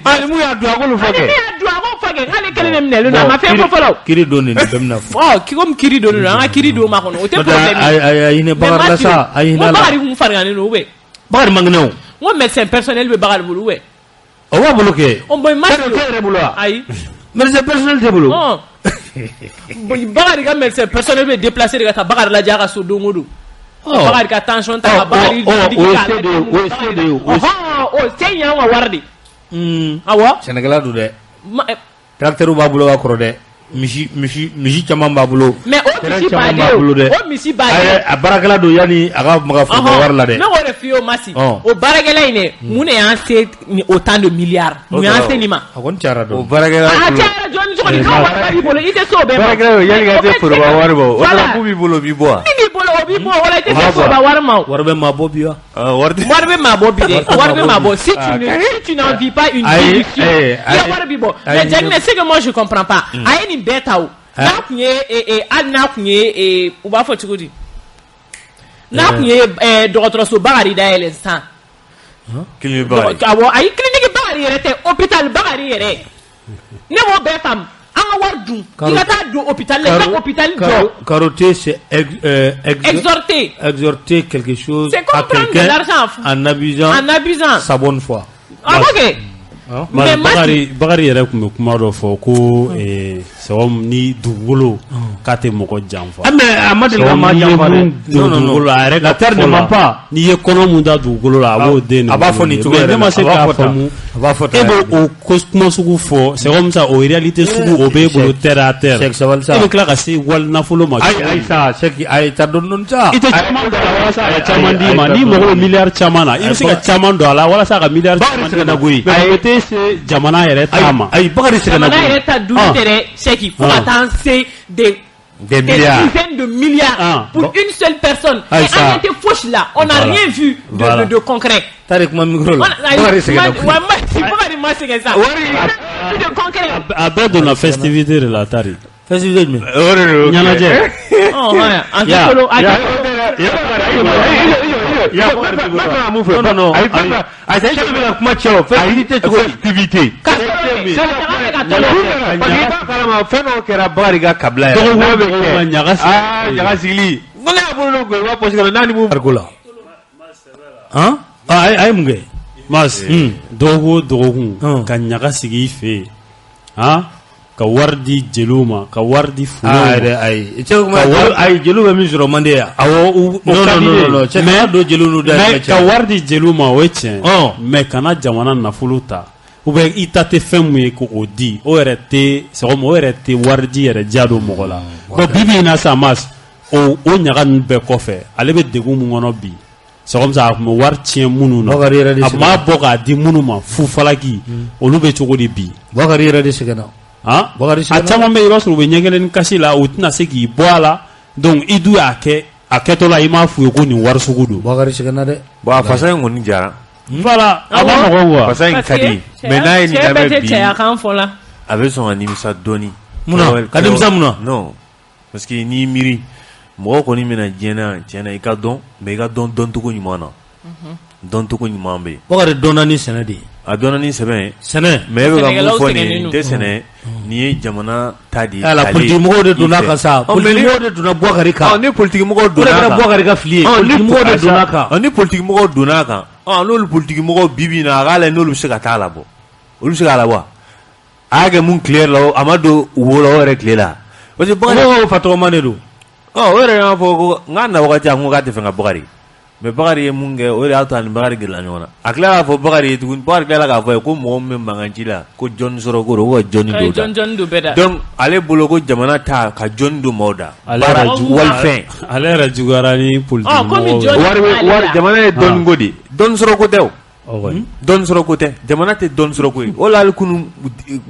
Ah, ni mun y'a dun, a k'olu fɔ Ani kɛ. min y'a dun, a k'o fɔ kɛ, k'ale kelen de minɛlen don, a ma fɛn fɔ fɔlɔ. Kiri don de, nin bɛɛ bɛna fɔ. Ɔ, k'i komi kiri don don, an ka kiri don ma kɔnɔ, o tɛ N'o tɛ, problème a ye. a hinɛ Mais Bakari la Masi, sa, a hinɛ n ko la. Bakari kun farigannen don ou bien? Bakari man kɛnɛ o. N ko médecin personnel bɛ Bakari bolo ou bien? O b'a bolo kɛ. Ɔ bon, Masi. Tɛ yɛrɛ bolo wa? Ayi. Médecin personnel tɛ bolo. Ɔ. Bon, Bakari ka médecin personnel bɛ déplacer de ka taa Bakari lajɛ a ka so don o don. Ɔ. Bakari ka tension ta ka Ɔ, Bakari ɔ, ɔ, digi o ye k'a se de ye, o ye se de ye, o ye se- Ɔhɔn, o se in y'anw ka wari de. Awɔ. Sɛnɛkɛla don dɛ. Ma Tracteur b'a bolo ka kɔrɔ dɛ. Misi caman b'a bolo. Mais o Terrain misi caman baden b'a bolo dɛ. o misi baden. A a baarakɛla don yanni a ka maga foroba wari la dɛ. Ne k'o de f'i ye o Masi. Ɔn. O baarakɛla in dɛ, mun de y'an se ni autant de milliards? Mun y'an se nin ma? A kɔni cayara O dɔɔni. baarakɛla A bolo. cayara jɔni. cogo di n'o wari b'i bolo i tɛ se o bɛɛ ma. Baarakɛlaw yanni ka se foroba wari ma o Voilà. mun b'i bolo o b'i bɔ wa. Min b'i bolo o b'i bɔ wala i tɛ se foroba wari ma o. Wari bɛ maa bɔ bi wa. Wari tɛ Wari bɛ maa bɔ bi dɛ wari bɛ maa bɔ si tu ne si tu n'en vis pas une Ayi, réduction ayi, i ka ayi. wari b'i bɔ Ayi, mais Diagne ce que moi je comprends pas a ye nin bɛɛ ta o n'a tun ye hali n'a tun ye u b'a fɔ cogo di n'a tun ye dɔgɔtɔrɔso Bakari dayɛlɛ sisan. Clinique Bakari. Awɔ ayi clinique Bakari yɛrɛ tɛ hôpital Bakari yɛrɛ ne b'o bɛɛ faamu an ka wari dun i ka taa don hôpital la i ka hôpital jɔ. Carotter, c'est exhorter. Exhorter quelque chose C'est comme à prendre de quelqu'un l'argent en abusant, en abusant sa bonne foi. Ah, ok. Mais Bakari Bakari yɛrɛ tun bɛ kuma dɔ fɔ ko c'est comme ni dugukolo k'a tɛ mɔgɔ janfa. Ah mais a ma deli ka maa janfa dɛ. Non non non. A yɛrɛ La terre ne ment pas. N'i ye kɔnɔ mun da dugukolo la a b'o den de A b'a fɔ nin cogo yɛrɛ ne la. ma se A b'a k'a fɔ tan. faamu. A b'a fɔ tan E b'o o ko kuma sugu fɔ c'est comme ça o réalité sugu o b'e bolo terre à terre. Cheikh sabali sa. E bɛ tila ka se wali nafolo ma. Ayi ayi sa Cheikh ayi ta dɔɔni dɔɔni sa. I tɛ caman don a la walasa a ka caman d'i ma n'i mago bɛ miliyari caman na i bɛ se ka caman don a la walasa a ka miliyari Bakari caman d'i sɛgɛnna ma koyi. mais o tɛ se jamana yɛrɛ ta ma. Ayi Bakari sɛgɛnna Jamana koyi. yɛrɛ ta dun tɛ dɛ Cheikh fo ka taa se des Des des milliards. dizaines de milliards Ah, pour bon. une seule personne. Aïe, Et ça. on était fauche là, on n'a Voilà. rien vu de, Voilà. de concret. Taa de kuma micro la. On a- Bakari sɛgɛnna koyi. Ouais, Bakari ma sɛgɛn sa. Rien de concret. A bɛɛ donna festivité de la tari. Festivité jumɛn? O de don. Ɲɛnajɛ. Oh, ouais. A Ya. tɛ kolo, a tɛ Non non non. Ayi ayi cɛ bɛ ka kuma cɛ o. Festivité cogo di? Festivité. Ka tɔlɔ kɛ. Ka taga fɛ ka tɔlɔ kɛ. Parce que i b'a kalama fɛn dɔw kɛra Bakari ka kabila yɛrɛ. Dɔgɔkun N'a bɛ dɔgɔkun kɛ. ka ɲaga sigi. Aa ɲaga sigili. N ko ne y'a bolo don i b'a poche kɔnɔ n'a ni mun. Fariko la. Han? Ah a ye mun kɛ? Mas dɔgɔkun o dɔgɔkun ka ɲaga sigi i fɛ yen han ka wari di jeliw ma ka wari di funɛw Ah ma. yɛrɛ ayi. Cɛ kuma Ka wari- ayi jeliw bɛ min sɔrɔ man di yan. Awɔ o Non ka non di non ne ye. non cɛ kana don jeliw n'u da Mais cɛ. ka wari di jeliw ma o ye tiɲɛ Ɔn. mais kana jamana nafolo ta ou bien i ta tɛ fɛn mun ye k'o di o yɛrɛ tɛ c'est comme o yɛrɛ tɛ wari di yɛrɛ diya don mɔgɔ la bon bi bi in na sa Mas o ɲaga ninnu bɛɛ kɔfɛ ale bɛ degun mun kɔnɔ bi c'est comme ça a tun bɛ wari tiɲɛ minnu na Bakari yɛrɛ de a tun b'a bɔ k'a di minnu ma fufalaki olu bɛ cogo di bi Bakari yɛrɛ de sɛgɛnna. han Bakari a sɛgɛnna. caman bɛ yen i b'a sɔrɔ u bɛ ɲɛ kelen ni kasi la u tɛna se k'i bɔ a la donc i dun y'a kɛ a kɛtɔ la i m'a f'u ye ko nin wari sugu don Bakari sɛgɛnna dɛ. Bon a fasa in kɔni jara. voilà a ma nɔgɔn quoi Fasa in Parce ka di. que Mais n'a ye nin cɛ bɛɛ lamɛn tɛ bi cɛya kan fɔ la. a bɛ sɔn ka nimisa dɔɔni. Munna? Ka nimisa munna? Non. Parce que n'i miiri mɔgɔ kɔni bɛna diɲɛ na tiɲɛ na i ka dɔn mais i ka dɔn dɔncogo ɲuman na. Dɔncogo ɲuman bɛ yen. Bakari dɔnna ni sɛnɛ de ye. A dɔnna ni sɛbɛn ye. Sɛnɛ. Mais e bɛ ka mun Sɛnɛkɛlaw fɔ nin ye sɛgɛnnen nin don. tɛ sɛnɛ nin ye jamana ta de ye. Ala talen politique mɔgɔw de donna i a fɛ. kan sa. Ɔ, mais Politique mɔgɔw de donna Bukari kan. Ɔ, ni politique mɔgɔw O de donna a kɛra kan. Bukari ka fili ye. Ɔ, ni Politique mɔgɔw de donna a kan. Ɔ, ni politique mɔgɔw donna a kan. Ɔ, n'olu politique mɔgɔw bi bi in na a k'a lajɛ n'olu bɛ se ka taa labɔ. Olu bɛ se k'a labɔ wa? A y'a kɛ mun tile yɛrɛ la o, a ma don wo la o yɛrɛ tile la. Parce que Bakari Mɔgɔw fa tɔgɔma de don. Ɔ, o yɛrɛ y'a fɔ ko n k'a na wagati a ko k'a tɛ fɛ ka Bakari. Mais Bakari ye mun kɛ o de y'a to a ni Bakari gɛrɛla ɲɔgɔn na. A tilala k'a fɔ Bakari ye tuguni Bakari tilala k'a fɔ a ye ko mɔgɔ min bɛ mankan ci la ko jɔnni sɔrɔ ko don ko ka jɔnni Ka don o da. jɔn jɔn don bɛɛ da. Donc ale bolo ko jamana ta ka jɔnni don maaw da. ale Baara yɛrɛ jugu walifɛn. ale yɛrɛ juguyara ni politique Ɔ, komi mɔgɔw ye. jɔn- Wari bɛ wari jamana ye dɔnni ko de ye. Dɔnni sɔrɔ ko tɛ o. O kɔni. Dɔnni sɔrɔ ko tɛ jamana tɛ dɔnni sɔrɔ ko ye o la hali kunun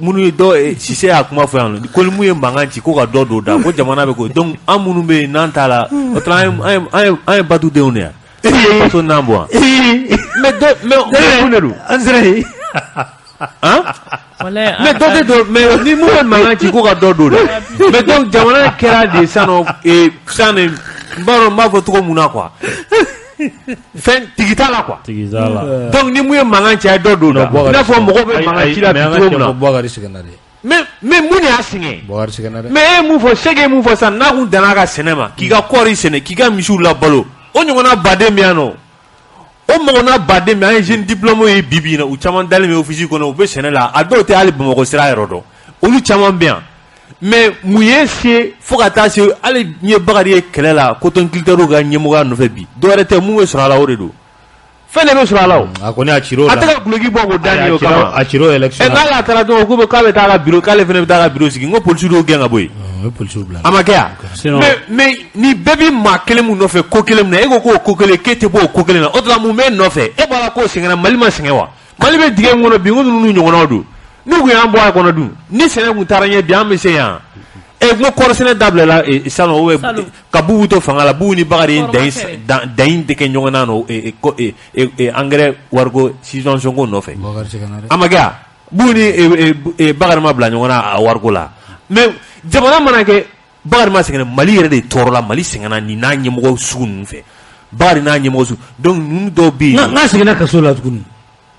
minnu ye dɔ Sise y'a kuma fɔ yan nɔ ko ni mun ye mankan ci ko ka dɔ don da ko jamana bɛ ko donc an minnu bɛ yen n'an t'a la o tuma an ye batudenw de ye wa faso n'an bɔ wa mais dɔ mais mun de don An sera yen. han Walayi, mais dɔ tɛ don mais ni mun ye mankan ci ko ka dɔ don da mais donc jamana kɛra de sisan nɔ sisan de n b'a dɔn n b'a fɔ cogo mun na quoi fɛn tigi t'a la quoi tigi t'a la donc ni mun ye mankan ci a ye dɔ don da i n'a fɔ mɔgɔw bɛ mankan ci la bi cogo min na Bukari sɛgɛnna dɛ. mais mun de y'a sɛgɛn Bukari sɛgɛnna dɛ. mais e ye mun fɔ Sɛki ye mun fɔ sisan n'a kun danna a ka sɛnɛ ma k'i ka kɔɔri sɛnɛ k'i ka misiw labalo o ɲɔgɔnna baden bɛ yan nɔ o ɲɔgɔnna baden bɛ an ye jeune diplômé ye bi bi in na u caman dalen bɛ office kɔnɔ u bɛ sɛnɛ la a dɔw tɛ hali Bamakɔ sira yɛrɛ dɔn olu caman bɛ yan mais mun ye se fo ka taa se hali n ye Bakari ye kɛlɛ la coton culture ka ɲɛmɔgɔya nɔfɛ bi dɔwɛrɛ tɛ mun bɛ sɔrɔ a la o de don fɛn de bɛ sɔrɔ a la o A kɔni a cir'o la. a tɛ ka duloki bɔ k'o da nin ye o kama A cir'o élection ɛ na. n'ale a taara dɔrɔn k'u bɛ k'a bɛ taa ka bureau k'ale fana bɛ taa ka bureau sigi n ko polisiw y'o gɛn ka bɔ yen O ye polisiw bila. a ma kɛ yan Sinon- mais ni bɛɛ bɛ maa kelen mun nɔfɛ ko kelen min na e ko k'o ko kelen k'e tɛ bɔ o ko kelen na o tuma mun b'e nɔfɛ e b'a la k'o sɛgɛnna Mali ma sɛgɛn wa Mali bɛ dingɛ min kɔnɔ bi n ko ninnu n'u ɲɔgɔnnaw don N'u kun y'an bɔ a kɔnɔ dun, ni sɛnɛ kun taara ɲɛ bi, an bɛ se yan. Ɛ, n ko kɔɔri sɛnɛ dabilala salon, o Salon. ka Bubu to fanga la. Bubu ni Bakari ye Kɔɔri ma dan feere. dan in tɛ kɛ ɲɔgɔn na nɔ engrais wariko subvention ko nɔfɛ. Bakari sɛgɛnna dɛ. A ma kɛ wa? Bubu ni Bakari ma bila ɲɔgɔn na a wariko la. Mais jamana mana kɛ, Bakari ma sɛgɛn, Mali yɛrɛ de tɔɔrɔla. Mali sɛgɛnna nin n'a ɲɛmɔgɔ sugu ninnu fɛ, Bakari n'a ɲɛmɔgɔ sugu. Donc ninnu dɔw bɛ yen. N'a seginna kaso la tuguni.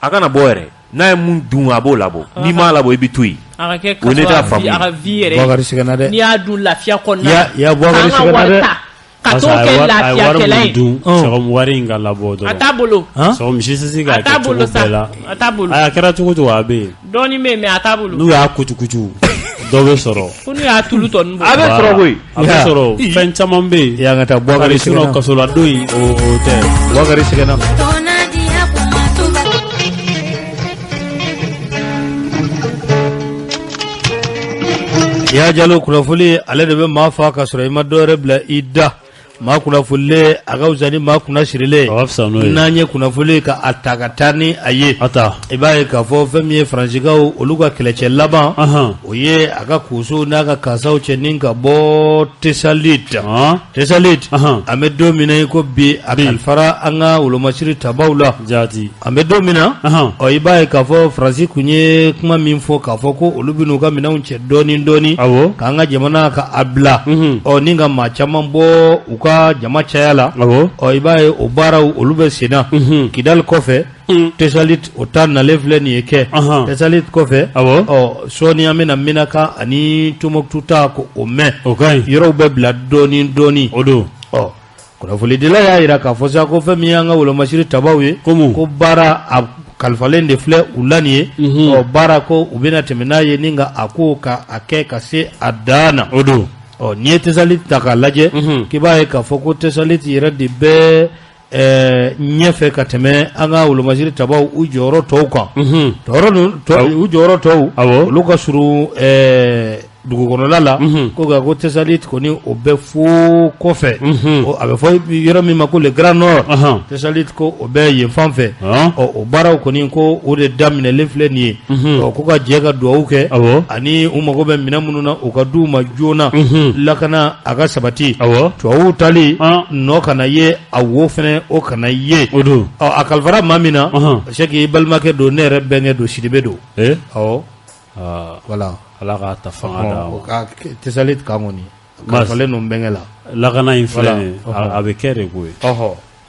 A kana bɔ yɛrɛ. N'a ye mun dun, a b'o labɔ. N'i m'a labɔ, i bɛ to yen. A ka kɛ O ne t'a kaso faamu. a ka vie yɛrɛ. Bakari sɛgɛnna dɛ. N'i y'a dun lafiya kɔnɔna Ya ya, Bakari k'an ka sɛgɛnna wari dɛ. ta ka Parce t'o que a ye kɛ wari a ye wari lafiyakɛla mun ye. dun, sɔgɔma wari in ka labɔ A dɔrɔn. t'a bolo. Sɔgɔma justice A k'a t'a kɛ cogo bolo sa. bɛɛ la. A t'a bolo. A kɛra cogo cogo, a bɛ yen. Dɔɔnin bɛ yen, mais a t'a bolo. N'u y'a kucukucu, dɔ bɛ sɔrɔ. Ko n'u y'a tulu tɔnin bɔ. A bɛ sɔrɔ koyi. A bɛ sɔrɔ, fɛn caman bɛ yen. Yan ka taa Bakari Bari sinon sɛgɛnna. kasoladon in, o tɛ. Bakari sɛgɛnna. Ya Jalo, kunnafoni ale de bɛ maa fa ka sɔrɔ i ma dɔwɛrɛ bila i da. Maa kunnafonilen, a ka fisa ni maa kunna sirilen. A ka fisa n'o ye. N'an ye kunnafoni ka a ta ka taa ni a ye, A ta. i b'a ye k'a fɔ fɛn min ye Faransikaw olu ka kɛlɛcɛ laban, Ahan. o ye a ka kosow n'a ka kasaw cɛ ni ka bɔ Tesalit. Han. Tesalit, Ahan. an bɛ don min na i ko bi, a kalifara an ka wolomasiri tabaw la. Jaati. An bɛ don min na, Ahan. ɔ, i b'a ye k'a fɔ Faransi kun ye kuma min fɔ k'a fɔ ko olu bɛ n'u ka minɛnw cɛ dɔɔni dɔɔni, Awɔ. k'an ka jamana ka a bila, Mhm. ɔ, ni ka maa caman bɔ u ka jama caya la. Awɔ. Ɔ, i b'a ye o baaraw olu bɛ sen na. Mhm. Kidali kɔfɛ, Tesalit o ta nalen filɛ nin ye kɛ. Ahan. Tesalit kɔfɛ, Awɔ. ɔ, sɔɔni an bɛna Menaka ani Tombouctou ta ko o mɛn. O ka ɲi. Yɔrɔw bɛ bila dɔɔni dɔɔni. O don. Ɔ, kunnafonidila y'a jira k'a fɔ sa ko fɛn min y'an ka wolomasiri tabaw ye, Ko mun? ko baara a kalifalen de filɛ u la nin ye. Mhm. Ɔ, baara ko u bɛna tɛmɛ n'a ye ni ka a ko ka a kɛ ka se a dan na. O don. Ɔ, n'i ye Tesalit ta k'a lajɛ, Mhm. k'i b'a ye k'a fɔ ko Tesalit yɛrɛ de bɛ ɲɛfɛ ka tɛmɛ an ka wolomasiri tabaw u jɔyɔrɔ tɔw kan. Mhm. Tɔɔrɔ ninnu u jɔyɔrɔ tɔw, Awɔ. olu ka surun dugukɔnɔla la. Mhm. Ko nka ko Tesalit kɔni, o bɛ fo kɔfɛ. Mhm. O, a bɛ fɔ yɔrɔ min ma ko le Grand Nord, Ahan. Tesalit ko o bɛ yen fan fɛ. Han. Ɔ, o baaraw kɔni, ko o de daminɛlen filɛ nin ye. Mhm. Ɔ, ko ka jɛ ka dugawu kɛ, Awɔ. ani u mago bɛ minɛn minnu na, u ka d'u ma joona, Mhm. lakana a ka sabati, Awɔ. tubabuw tali Han. nɔ kana ye, a wo fɛnɛ o kana ye. O don. Ɔ, a kalifara maa min na, Ɔhɔn. c'est que i balimakɛ don, ne yɛrɛ bɛnkɛ don, Sidibe don. Eh? Awɔ. Aa. Voilà. Ala k'a ta fanga d'a O ma. ka Tesalit kan kɔni Mas. kalifalen don n bɛnkɛ la. Lakana in filɛ Voilà. nin ye, a bɛ kɛ de koyi.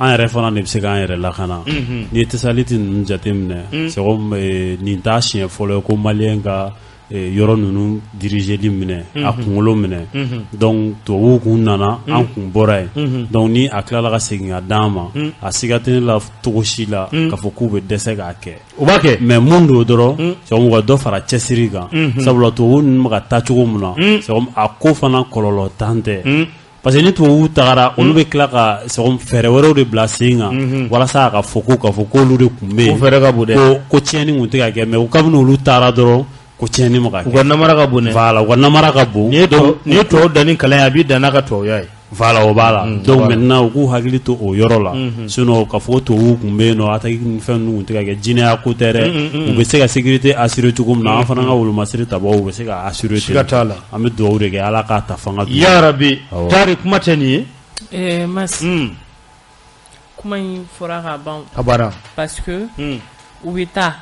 An yɛrɛ fana de bɛ se k'an yɛrɛ lakana. N'i ye Tesaliti ninnu jateminɛ, c'est comme nin t'a siɲɛ fɔlɔ ye ko maliyɛn ka yɔrɔ ninnu dirigeli minɛ, a kunkolo minɛ. Donc tubabuw kun nana, an kun bɔra yen. Donc ni a tilala ka segin ka d'an ma, a siga tɛ ne la cogo si la k'a fɔ k'u bɛ dɛsɛ k'a kɛ. U b'a kɛ. Mais mun don dɔrɔn, c'est comme u ka dɔ fara cɛsiri kan, sabula tubabuw ninnu bɛ ka taa cogo min na, c'est comme a ko fana kɔlɔlɔ tan tɛ. Parce que ni tubabuw tagara, olu bɛ tila ka c'est comme fɛɛrɛ wɛrɛw de bila sen kan walasa a ka fɔ ko k'a fɔ k'olu de tun bɛ yen. O fɛɛrɛ ka bon dɛ. Ko tiɲɛni tun tɛ ka kɛ, mais ko kabini olu taara dɔrɔn, ko tiɲɛni ma ka U kɛ. ka namara ka bon dɛ. Voilà, u ka namara ka bon. N'i ye n'i ye tubabu dan ni kalan ye, a b'i dan n'a ka tubabuya ye. Voilà, o b'a la. Donc voilà. maintenant u k'u hakili to o yɔrɔ la. Sinon k'a fɔ ko tubabuw tun bɛ yen nɔ, attaque ni fɛn ninnu tun tɛ ka kɛ, jinɛya ko tɛ dɛ. U bɛ se ka sécurité assurer cogo min na, an fana ka wolomasiri tabaw u bɛ se ka assurer ten. Siga t'a la. An bɛ dugawu de kɛ, Ala k'a ta fanga d'u ma. Ya Rabi. Awɔ. Tari kuma tɛ nin ye. Mas, kuma in fɔra ka ban. A banna. Parce que u bɛ taa,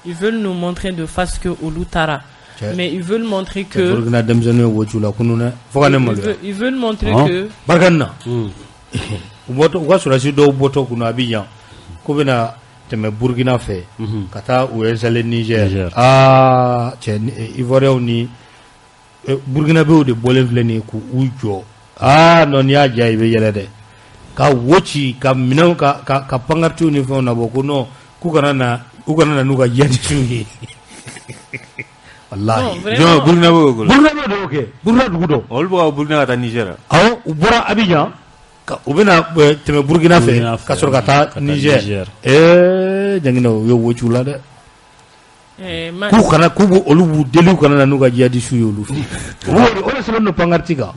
ils veulent nous montrer de face que olu taara. Mais ils veulent montrer que Burukina denmisɛnninw ye wo ci u la kunun dɛ, fo ka ne maloya. Ils veulent montrer que Barika nin na, u bɔtɔ, u ka sɔrɔdasi dɔw bɔtɔ kunun Abidjan k'u bɛna tɛmɛ Burukina fɛ ka taa u installer Niger. Niger. Aa cɛ, Ivoiriens ni Burkinabéw de bɔlen filɛ nin ye k'u jɔ. Aa non, n'i y'a diya i bɛ yɛlɛ dɛ, ka wo ci, ka minɛnw ka pancartes ni fɛnw nabɔ ko non, k'u kana na, u kana na n'u ka djihadistes ye. Walahi. Non, vraiment. Jɔn, Burkina b'o kɛ? Burkinabéw de y'o kɛ, Burkina dugu dɔ. Olu bɛ ka Burkina ka taa Niger. Awɔ, u bɔra Abidjan ka u bɛna tɛmɛ Burkina fɛ Burkina fɛ, ka sɔrɔ ka taa ka taa Niger. Niger. Ee Janginɛ, u ye wo ci u la dɛ. Mas, K'u kana, k'u b'u olu b'u deli u kana na n'u ka djihadistes ye olu fɛ. O de sɛbɛnnen don pancarte kan.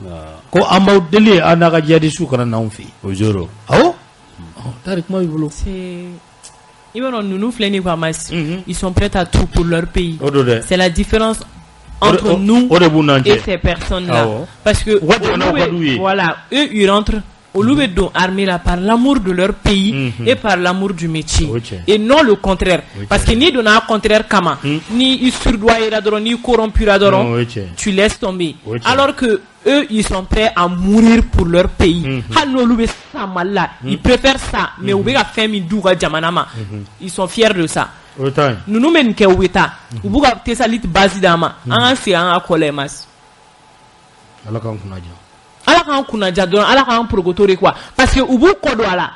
Ko an b'aw deli, an n'a ka djihadistes kana n'anw fɛ yen. O joro. Awɔ. Ɔ, tari kuma b'i bolo. C'est I b'a dɔn ninnu filɛ nin ye quoi Mas ils sont prêts à tout pour leur pays o don dɛ c'est la différence entre nous o de b'u n'an cɛ et ces personnes là Awɔ. parce que U ka jamanaw ka d'u ye. voilà, eux ils rentrent, olu bɛ don armée la par l'amour de leur pays et par l'amour du métier O tiɲɛ. et non le contraire, parce que n'i donna contraire kama, ni i soudoyera dɔrɔn, n'i corrompura Non, dɔrɔn, o ye tiɲɛ. tu laisses tomber. O ye tiɲɛ. Alors que eux, ils sont prêts à mourir pour leur pays. Hali n'olu bɛ sa Mali la, ils préfèrent ça, mais u bɛ ka fɛn min d'u ka jamana ma, ils sont fiers de ça. O ye tan ye. Ninnu bɛ nin kɛ, u bɛ taa, u b'u ka Tessalit base d'an ma, an k'an sigi an ka kɔlɛ mas. Ala k'an kunna diya. Ala k'an kunnaja dɔrɔn, Ala k'an porokoto de quoi, parce que u b'u kɔ don a la,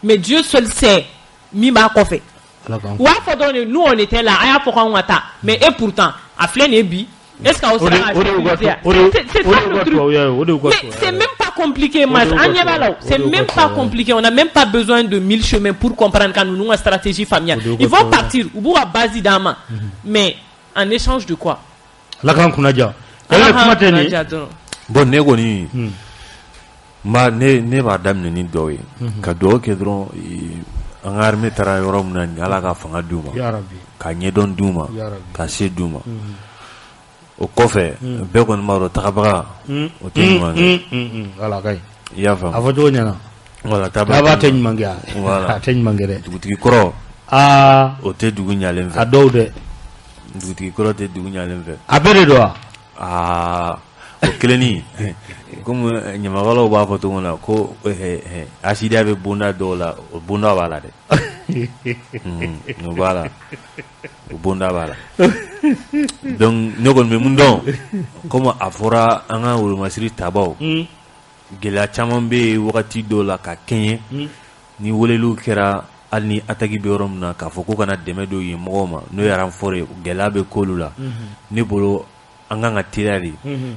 mais Dieu seul sait min b'a kɔfɛ. Ala k'an U b'a fɔ dɔrɔn de, nous on était là, an y'a fɔ k'anw ka taa, mais et pourtant a filɛ nin ye bi, est-ce que aw O de sera ka o de y'u ka sécuriser? o de C'est o de ça y'u le ka truc. tubabuya ye, o de y'u ka Mais tubabuya c'est ye. même pas compliqué, Mas. de y'u ka An ɲɛ b'a la o. tubabuya C'est ye. O de y'u même ka pas tubabuya ye. compliqué. On n'a même pas besoin de mille chemins pour comprendre quand ninnu ka stratégie faamuya. O de y'u ka Ils vont tubabuya ye. partir, u b'u ka base d'an ma, mais en échange de quoi? Ala k'an kunna diya. Ala Yɛrɛ kuma k'an tɛ nin ye. kunna diya dɔrɔn. Bon, ne kɔni n ne ne b'a daminɛ ni dɔw ye ka dugawu kɛ dɔrɔn, an ka armée taara yɔrɔ min na nin, Ala ka fanga d'u ma, Ya Rabbi. ka ɲɛdɔn d'u ma, Ya Rabbi. ka se d'u ma. O kɔfɛ, bɛɛ kɔni b'a dɔn tagabaga o tɛ ɲuman kɛ. Voilà, ka ɲi. I y'a A faamu? fɔ cogo ɲɛna. Voilà. Tagabaga tɛ ɲuman kɛ. Voilà. A tɛ ɲuman kɛ dɛ. Dugutigi kɔrɔ Aa. o tɛ dugu ɲalen A fɛ. dɔw dɛ. Dugutigi kɔrɔ tɛ dugu ɲalen fɛ. A bɛɛ de don wa? Aa, o kelenni, komi ɲamakalaw b'a fɔ cogo min na ko asidiya bɛ bonda dɔw la, o bonda b'a la dɛ. O b'a la, o bonda b'a la. Donc ne kɔni bɛ mun dɔn, komi a fɔra an ka wolomasiri tabaw, gɛlɛya caman bɛ yen wagati dɔw la ka kɛɲɛ ni weleliw kɛra, hali ni attaque bɛ yɔrɔ min na, k'a fɔ ko kana dɛmɛ don yen mɔgɔw ma, n'o ye renfort ye, gɛlɛya bɛ k'olu la. Ne bolo, an kan ka teliya de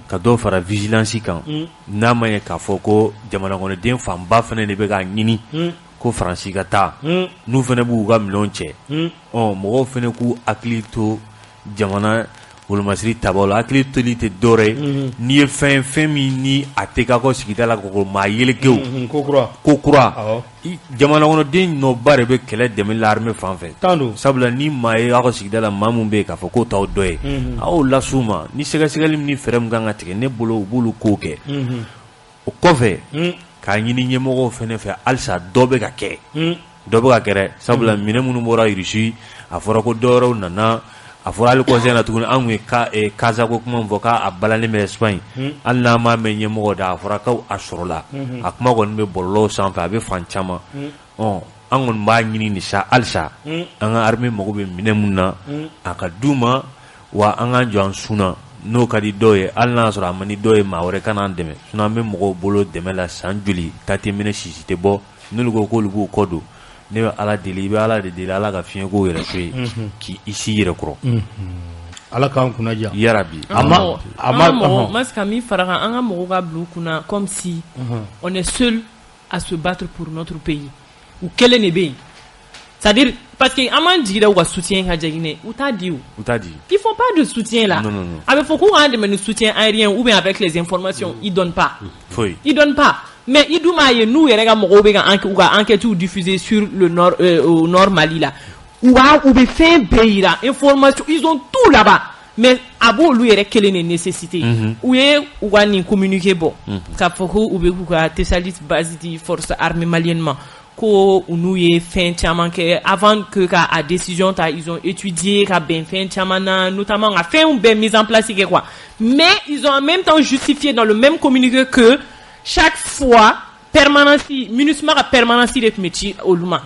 ka dɔ fara vigilance kan, n'a ma ɲɛ k'a fɔ ko jamana kɔnɔden fanba fana de bɛ k'a ɲini ko Faransi ka taa, n'u fana b'u ka minɛnw cɛ. Ɔ, mɔgɔw fana k'u hakili to jamana wolomasiri tabaw la. Hakili toli tɛ dɔwɛrɛ ye, n'i ye fɛn fɛn min ni a tɛ k'a kɔ sigida la k'o maa yelekew Ko kura. Ko kura. Awɔ. Jamana kɔnɔden nɔba de bɛ kɛlɛ dɛmɛ la armée fan fɛ. Tan don. Sabula ni maa ye aw ka sigida la, maa mun bɛ yen k'a fɔ k'o t'aw dɔ ye, aw las'u ma ni sɛgɛsɛgɛli ni fɛɛrɛ min kan ka tigɛ, ne bolo u b'olu kow kɛ. O kɔfɛ, k'a ɲini ɲɛmɔgɔw fɛnɛ fɛ halisa, dɔ bɛ ka kɛ, dɔ bɛ ka kɛ dɛ. Sabula minɛn minnu bɔra Russie, a fɔra ko dɔwɛrɛw nana, a fɔra hali kɔsɛn na tuguni, an kun ye ka Gaza ko kuma min fɔ k'a balalen bɛ Espagne, hali n'an m'a mɛn ɲɛmɔgɔ da, a fɔra ko a sɔrɔla. A kuma kɔni bɛ bɔlɔlɔw sanfɛ, a bɛ fan caman. Ɔ, an kɔni b'a ɲini nin sa halisa, an ka armée mago bɛ minɛn mun na, a ka d'u ma wa. An k'an jɔ an sun na, n'o ka di dɔw ye, hali n'a y'a sɔrɔ a man di dɔw ye, maa wɛrɛ ka n'an dɛmɛ. Sinon an bɛ mɔgɔw bolo dɛmɛ la san joli, ta tɛ minɛ, sisi tɛ bɔ. N'olu ko k'olu b'u kɔ don, ne bɛ Ala deli, i bɛ Ala de deli, Ala ka fiɲɛ k'o yɛrɛ so ye k'i si yɛrɛ kɔrɔ. Ala k'an kunna diya. Yarabi. A ma a ma An ka mɔgɔw, Mas, ka min fara kan, an ka mɔgɔw ka bila u kunna comme si on est seul à se battre pour notre pays. U kelen de bɛ yen, c'est à dire, parce que an m'an jigi da u ka soutien ka jigin, u t'a di o. U t'a di. Ils font pas de soutien là. Non, non, non. A bɛ fɔ k'u k'an dɛmɛ ni soutien aérien ou bien avec les informations, ils donnent pas. Foyi. Ils donnent pas. Mais i dun b'a ye, n'u yɛrɛ ka mɔgɔw bɛ ka u ka enquête diffuser sur le nord, au nord Mali la. U b'a u bɛ fɛn bɛɛ yira, information, ils ont tout là-bas. Mais a b'olu yɛrɛ kelen de nécessité. U ye u ka nin communiqué bɔ k'a fɔ ko u bɛ k'u ka Tessalit base di force armée malienne ma, ko u n'u ye fɛn caman kɛ avant que ka a décision ta, ils ont étudié ka bɛn fɛn caman na, notamment ka fɛnw bɛɛ mise en place kɛ quoi. Mais ils ont en même temps justifié dans le même communiqué que chaque fois permanence MINUSMA ka permanence de tun bɛ ci olu ma.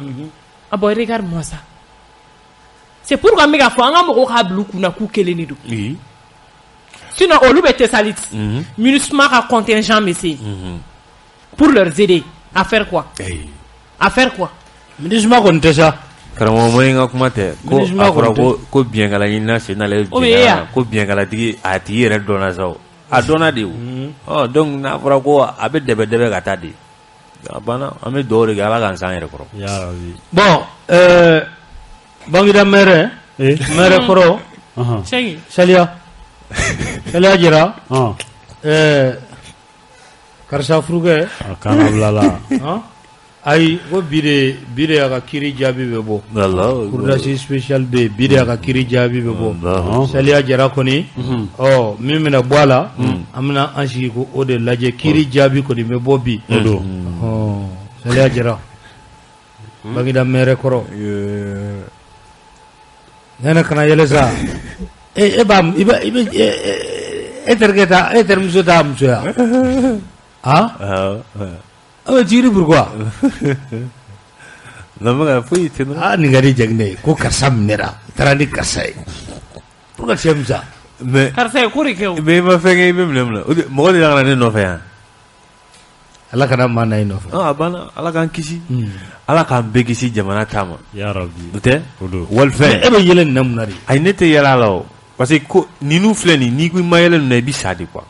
Ah bon, regarde-moi ça. C'est pourquoi n bɛ k'a fɔ an ka mɔgɔw k'a bila u kunna k'u kelen de don. Sinon olu bɛ Tessalit, MINUSMA ka contingent bɛ se yen pour leur aider à faire quoi? À faire quoi? MINUSMA kɔni tɛ sa. Karamɔgɔ ma, ka kuma tɛ ko MINUSMA a fɔra kɔni tɛ. ko biɲɛkala ɲinina sen n'ale. O bɛ ye yan. Ko biɲɛkalatigi, a tigi yɛrɛ dɔnna sa, o a dɔnna de. O ɔ, donc n'a fɔra ko a bɛ dɛbɛ dɛbɛ ka taa de, a banna. An bɛ dugawu de kɛ, Ala k'an san yɛrɛ kɔrɔ. Yarabi. Bon, Bangida maire, maire kɔrɔ. Sɛgi. Saliya, Saliya Jara, karisa furukɛ. A kana bila la. Han? Ayi, ko bi de a ka kiri jaabi bɛ bɔ. Cour d'assises spéciale bɛ yen, bi de a ka kiri jaabi bɛ bɔ. Saliya Jara kɔni, ɔ min bɛna bɔ a la, an bɛna an sigi ko o de lajɛ. Kiri jaabi kɔni bɛ bɔ bi. Saliya Jara, Baginda maire kɔrɔ. Nɛnɛ, kana yɛlɛ sa. E b'a i bɛ e terikɛ ta, e terimuso t'a muso ya? Ah, tu ris pourquoi? Non, foyi tɛ. Ah, nin ka di Jaginɛ ye ko karisa minɛra, taara ni karisa ye. Pourquoi tu aimes ça? Mais karisa ye ko de kɛ o. Mais i ma fɛn kɛ, i bɛ minɛ mun na? Mɔgɔ de ka na ne nɔfɛ yan. Ala kana maa na i nɔfɛ. A banna. Ala k'an kisi, Ala k'an bɛɛ kisi jamana ta ma. Yarabi. O tɛ walifɛn. E bɛ yɛlɛ nin na mun na de? Ayi, ne tɛ yɛlɛ a la o, parce que ko ninnu filɛ nin, n'i ko i ma yɛlɛ ninnu na, i bɛ sa de quoi.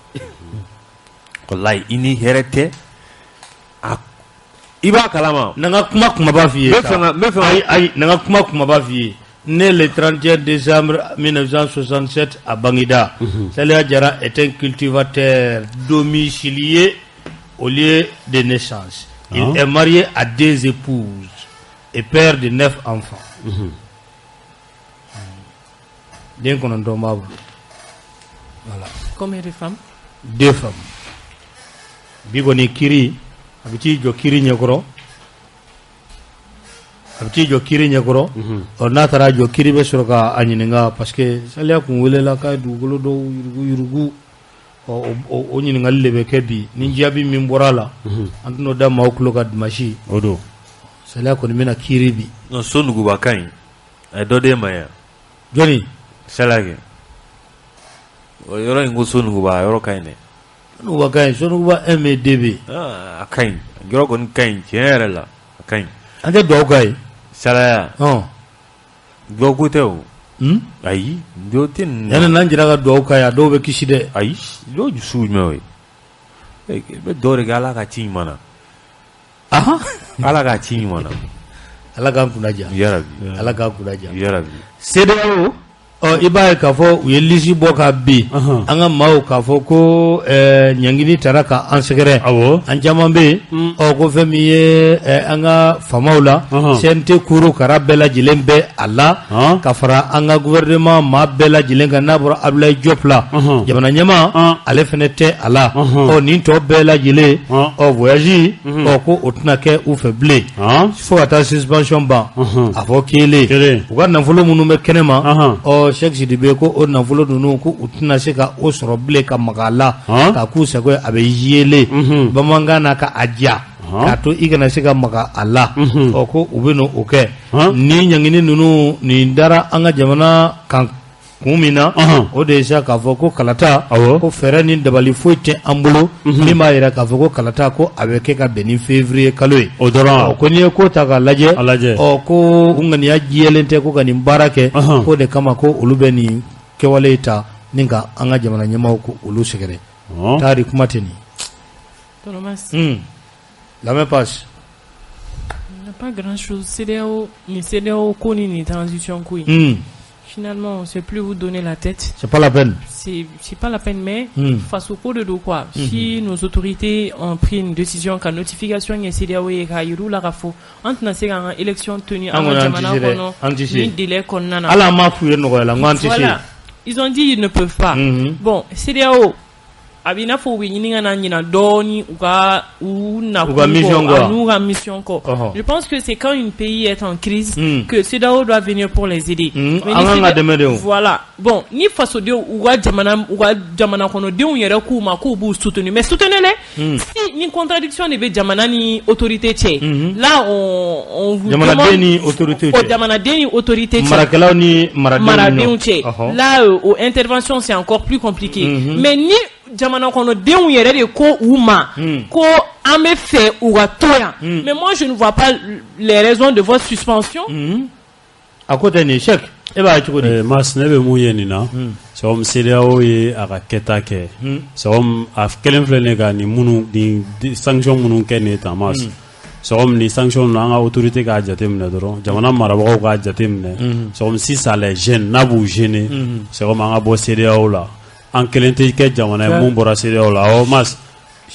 Walayi, i ni hɛrɛ tɛ a, i b'a kalama. Na n ka kuma kumaba f'i ye. N bɛ fɛ ka n bɛ fɛ ka Ayi, ayi, na n ka kuma kumaba f'i ye. Né le 31 décembre 1967 à Banguida, Salia Diarra est un cultivateur domicilié au lieu de naissance. Il est marié à deux épouses et père de neuf enfants. Den 9 b'a bolo. Voilà. Combien de femmes? Deux femmes. Bi kɔni kiri, a bɛ t'i jɔ kiri ɲɛkɔrɔ. A bɛ t'i jɔ kiri ɲɛkɔrɔ. Ɔ, n'a taara jɔ, kiri bɛ sɔrɔ ka a ɲininka, parce que Saliya kun welela k'a ye dugukolo dɔw yurugu yurugu. Ɔ, o ɲininkali de bɛ kɛ bi. Ni jaabi min bɔra a la, an tɛn'o da maaw tulo kan dimanche. O don. Saliya kɔni bɛna kiri bi. Non, Sonuguba ka ɲi, a ye dɔ d'e ma yan. Jɔnni? Saliya kɛ o yɔrɔ in ko Sonuguba, a yɔrɔ ka ɲi dɛ. Sonuguba ka ɲi, Sonuguba 1 bɛ 2 bɛ yen. A ka ɲi, yɔrɔ kɔni ka ɲi tiɲɛ yɛrɛ la, a ka ɲi. An tɛ dugawu k'a ye. Salaya. Dugawu ko tɛ o. Ayi, dugawu tɛ ninnu. Yanni n'an jɛra ka dugawu k'a ye, a dɔw bɛ kisi dɛ. Ayi, dugawu sugu jumɛn o ye? I bɛ dugawu de kɛ Ala ka ci ɲuman na. Ala k'a ci ɲuman na. Ala k'an kunna diya. Yarabi. Ala k'an kunna diya. Yarabi. CEDEAO, ɔ, i b'a ye k'a fɔ u ye liste bɔ ka bin an ka maaw k'a fɔ ko ɲangini taara ka an sɛgɛrɛ. An caman bɛ yen. Ɔ, ko fɛn min ye an ka faamaw la, CNT kuru kara bɛɛ lajɛlen bɛ a la, ka fara an ka gouvernement maa bɛɛ lajɛlen kan. N'a bɔra Abdoulaye Diop la, jamana ɲɛmaa, ale fana tɛ a la. Ɔ, nin tɔ bɛɛ lajɛlen, ɔ, voyage, ɔ, ko o tɛna kɛ u fɛ bilen fo ka taa suspension ban. A fɔ kelen, u ka nafolo minnu bɛ kɛnɛ ma, ɔ, Cheikh Sidibe ko o nafolo ninnu, ko u tɛna se ka o sɔrɔ bilen ka maga a la k'a k'u sago ye. A bɛ yeelen bamanankan na ka a diya k'a to i kana se ka maga a la. Ɔ, ko u bɛ o kɛ. Ni ɲangini ninnu nin dara an ka jamana kan kun min na, o de ye sa k'a fɔ ko kalata, ko fɛɛrɛ ni dabali foyi tɛ an bolo min b'a jira k'a fɔ ko kalata, ko a bɛ kɛ ka bɛn ni février kalo ye. O dɔrɔn. Ko n'i ye ko ta k'a lajɛ, ɔ, ko u ŋaniya jɛlen tɛ ko ka nin baara kɛ. K'o de kama ko olu bɛ nin kɛwale ta ni ka an ka jamana ɲɛmaaw ko olu sɛgɛrɛ. Taari kuma tɛ nin lamɛn passe. Pas grand chose. CEDEAO ni CEDEAO ko ni transition ko in, finalement on sait plus où donner la tête. C'est pas la peine. C'est pas la peine, mais faso ko de don quoi. Si nos autorités ont pris une décision ka notification kɛ CEDEAO ye k'a yir'u la k'a fɔ an tɛna se k'an ka élection tenir an ka jamana kɔnɔ ni délai kɔnɔna na. Hali an m'a f'u ye nɔgɔya la, n ko an tɛ se. Voilà, ils ont dit ils ne peuvent pas. Bon, CEDEAO a bɛ i n'a fɔ u bɛ ɲini ka na ɲina dɔɔni u ka u nakun U ka mission kɔ quoi. N'u ka mission kɔ. Je pense que c'est quand un pays est en crise que CEDEAO doit venir pour les aider. Mais an kan ka dɛmɛ de o. Voilà, bon, ni fasodenw u ka jamana, u ka jamana kɔnɔdenw yɛrɛ k'u ma k'u b'u soutenir, mais soutenez-les. Si ni contradiction de bɛ jamana ni autorité cɛ, là on vous Jamanaden ni autorité cɛ. Jamanaden ni autorité cɛ. Marakɛlaw ni maradenw. Maradenw cɛ. Là o intervention, c'est encore plus compliqué. Mais ni jamana kɔnɔdenw yɛrɛ de ko u ma ko an bɛ fɛ u ka to yan, mais moi je ne vois pas les raisons de votre suspension. A ko tɛ nin Cheikh, e b'a ye cogo di? Mas, ne bɛ mun ye nin na, c'est comme CEDEAO ye a ka kɛta kɛ. C'est comme a kelen filɛ nin ye ka nin minnu nin sanction minnu kɛ nin ye tan, Mas, c'est comme nin sanction ninnu, an ka autorité k'a jateminɛ dɔrɔn, jamana marabagaw k'a jateminɛ. C'est comme si ça les gêne, n'a b'u gêner, c'est comme an ka bɔ CEDEAO la. An kelen tɛ kɛ jamana ye mun bɔra CEDEAO la. Awɔ, Mas,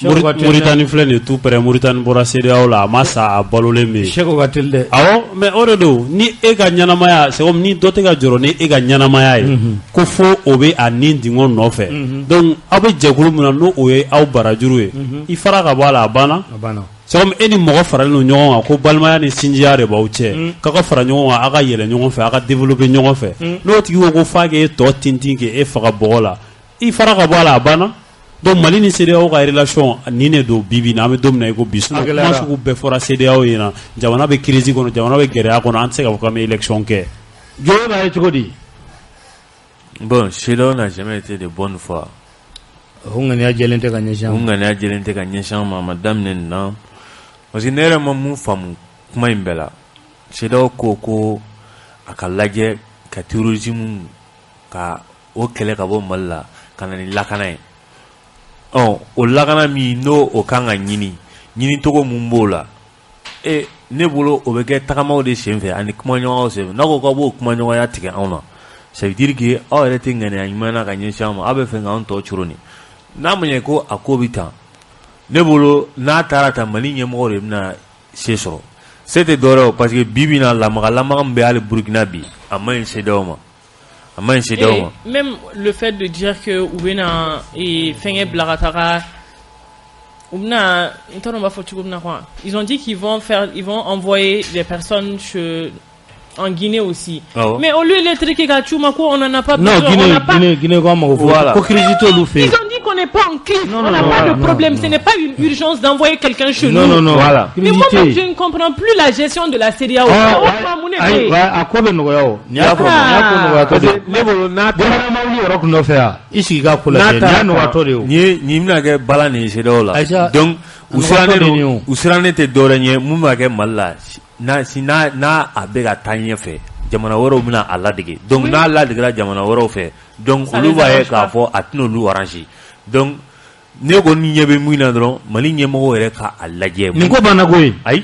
Mauritanie filɛ nin tout près, Mauritanie bɔra CEDEAO la, a ma sa, a balolen bɛ yen. Seko ka teli dɛ. Awɔ, mais o de don, ni e ka ɲɛnamaya, c'est comme ni dɔ tɛ ka jɔrɔ ni e ka ɲɛnamaya ye, ko fo o bɛ a ni dingɔ nɔfɛ. Donc aw bɛ jɛkulu min na, n'o o ye aw barajuru ye, i fara ka bɔ a la, a banna. A banna. C'est comme e ni mɔgɔ faralen don ɲɔgɔn kan ko balimaya ni sinjiya de b'aw cɛ, k'aw ka fara ɲɔgɔn kan, aw ka yɛlɛ ɲɔgɔn fɛ, aw ka développer ɲɔgɔn fɛ. N'o tigi ko ko f'a k'e tɔ tintin k'e faga bɔgɔ la, i fara ka bɔ a la, a banna. Donc Mali ni CEDEAO ka relation nin de don bi bi in na, an bɛ don min na i ko bi. Sinon kuma sugu bɛɛ fɔra CEDEAO ɲɛna, jamana bɛ crise kɔnɔ, jamana bɛ gɛlɛya kɔnɔ, an tɛ se k'a fɔ k'an bɛ élection kɛ. Jɔn b'a ye cogo di? Bon, CEDEAO n'a jamais été de bonne foi. O ŋaniya jɛlen tɛ ka ɲɛsin an ma. O ŋaniya jɛlen tɛ ka ɲɛsin an ma, a ma daminɛ nin na. Parce que ne yɛrɛ ma mun faamu kuma in bɛɛ la. CEDEAO ko ko a ka lajɛ ka terrorisme ka o kɛlɛ ka bɔ Mali la ka na ni lakana ye. Ɔ, o lakana min n'o o kan ka ɲini, ɲinicogo mun b'o la? E ne bolo, o bɛ kɛ tagamaw de senfɛ ani kumaɲɔgɔnyaw senfɛ. N'a ko k'aw b'o kumaɲɔgɔnya tigɛ anw na, ça veut dire que aw yɛrɛ tɛ ŋaniya ɲuman na ka ɲɛsin an ma, aw bɛ fɛ k'an tɔ coron de. N'a ma ɲɛ ko a ko bɛ tan, ne bolo n'a taara ta, Mali ɲɛmɔgɔ de bɛna se sɔrɔ. Se tɛ dɔwɛrɛ o, parce que bi bi in na, lamaga lamaga min bɛ hali Burukina bi, a man ɲi CEDEAO ma. A ma ɲi CEDEAO ma. Même le fait de dire que u bɛna fɛnkɛ bila ka taga, u bɛna, n t'a dɔn n b'a fɔ cogo min na quoi. Ils ont dit qu'ils vont faire, ils vont envoyer des personnes chez, en Guinée aussi. Awɔ. Mais au lieu électrique ka ci u ma ko on n'en a pas Non, besoin, on Guinée, n'a pas. Guinée, Guinée, ko an mago foyi. Voilà. Ko crise t'olu fɛ Ils yen. ont dit qu'on n'est pas en crise, Non, on non, n'a non, pas de non, problème, non. ce n'est pas une urgence d'envoyer quelqu'un chez Non, nous. non, non. Voilà. Mais moi, Crise tɛ yen. je ne comprends plus la gestion de la CEDEAO. Ah, O tuma mun de bɛ ayi, yen? wa a ko bɛ nɔgɔya o. Nin y'a ko nin y'a ko nɔgɔyatɔ de ye. Ne bolo n'a taara Bamanan ma wuli yɔrɔ kun nɔfɛ yan. I sigi ka ko n'a lajɛ. Nin y'a taara nɔgɔyatɔ de ye o. nin ye nin bɛna kɛ balan de ye CEDEAO la. Aïcha, Donc u a sirannen nɔgɔyatɔ de ye nin ye don, o. u sirannen tɛ dɔwɛrɛ ɲɛ mun bɛ ka kɛ Mali la. N'a si n'a n'a a bɛ ka taa ɲɛfɛ, jamana wɛrɛw bɛna a ladege. Donc n'a ladegera jamana wɛrɛw fɛ, donc Ça olu les b'a ye arrange k'a pas. fɔ a tɛna olu arranger. Donc ne kɔni ɲɛ bɛ mun na dɔrɔn, Mali ɲɛmɔgɔw yɛrɛ ka a lajɛ. Nin ko banna koyi. Ayi,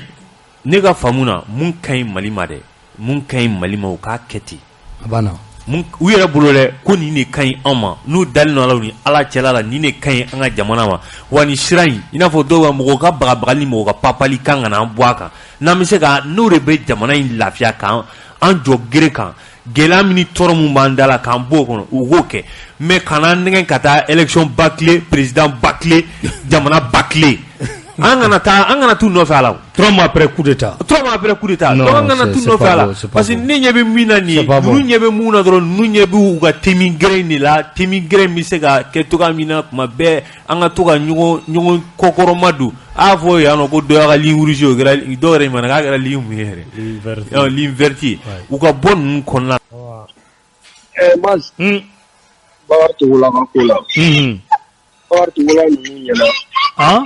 ne ka faamu na, mun ka ɲi Mali ma dɛ, mun ka ɲi Mali ma, u k'a kɛ ten. A banna. Mun u yɛrɛ bolo dɛ, ko nin de ka ɲi anw ma, n'u dalen don Ala ni Ala cɛla la, nin de ka ɲi an ka jamana ma. Wa nin sira in, i n'a fɔ dɔw ka mɔgɔw ka bagabagali ni mɔgɔw ka papali kan ka na an bɔ a kan, n'an bɛ se ka n'o de bɛ jamana in lafiya, k'an an jɔ gere kan, gɛlɛya min ni tɔɔrɔ mun b'an da la, k'an bɔ o kɔnɔ, u k'o kɛ. Mais kana nɛgɛn ka taa élection bâclée, président bâclé, jamana bâclée, an kana taa, an kana t'u nɔfɛ a la o. 3 mois après coup d'état. 3 mois après coup d'état. Non, donc an kana t'u c'est nɔfɛ pas a la bon, c'est pas parce que bon. ne ɲɛ bɛ min na nin ye C'est pas bon. ninnu ɲɛ bɛ mun na dɔrɔn, ninnu ɲɛ bɛ u ka temi gɛrɛ in de la. Temi gɛrɛ in bɛ se ka kɛ cogoya min na, tuma bɛɛ an ka to ka ɲɔgɔn ɲɔgɔn kɔkɔrɔma don. A y'a fɔ yan nɔ ko dɔ y'a ka ligne rouge, o kɛra dɔw yɛrɛ ɲuman k'a kɛra ligne mun ye yɛrɛ? Ligne verte. Ɔ, ligne verte ye. U ka bɔ ninnu kɔnɔna. Mas Bakari Togola ka ko la. Bakari Togola ninnu ɲɛna. Han?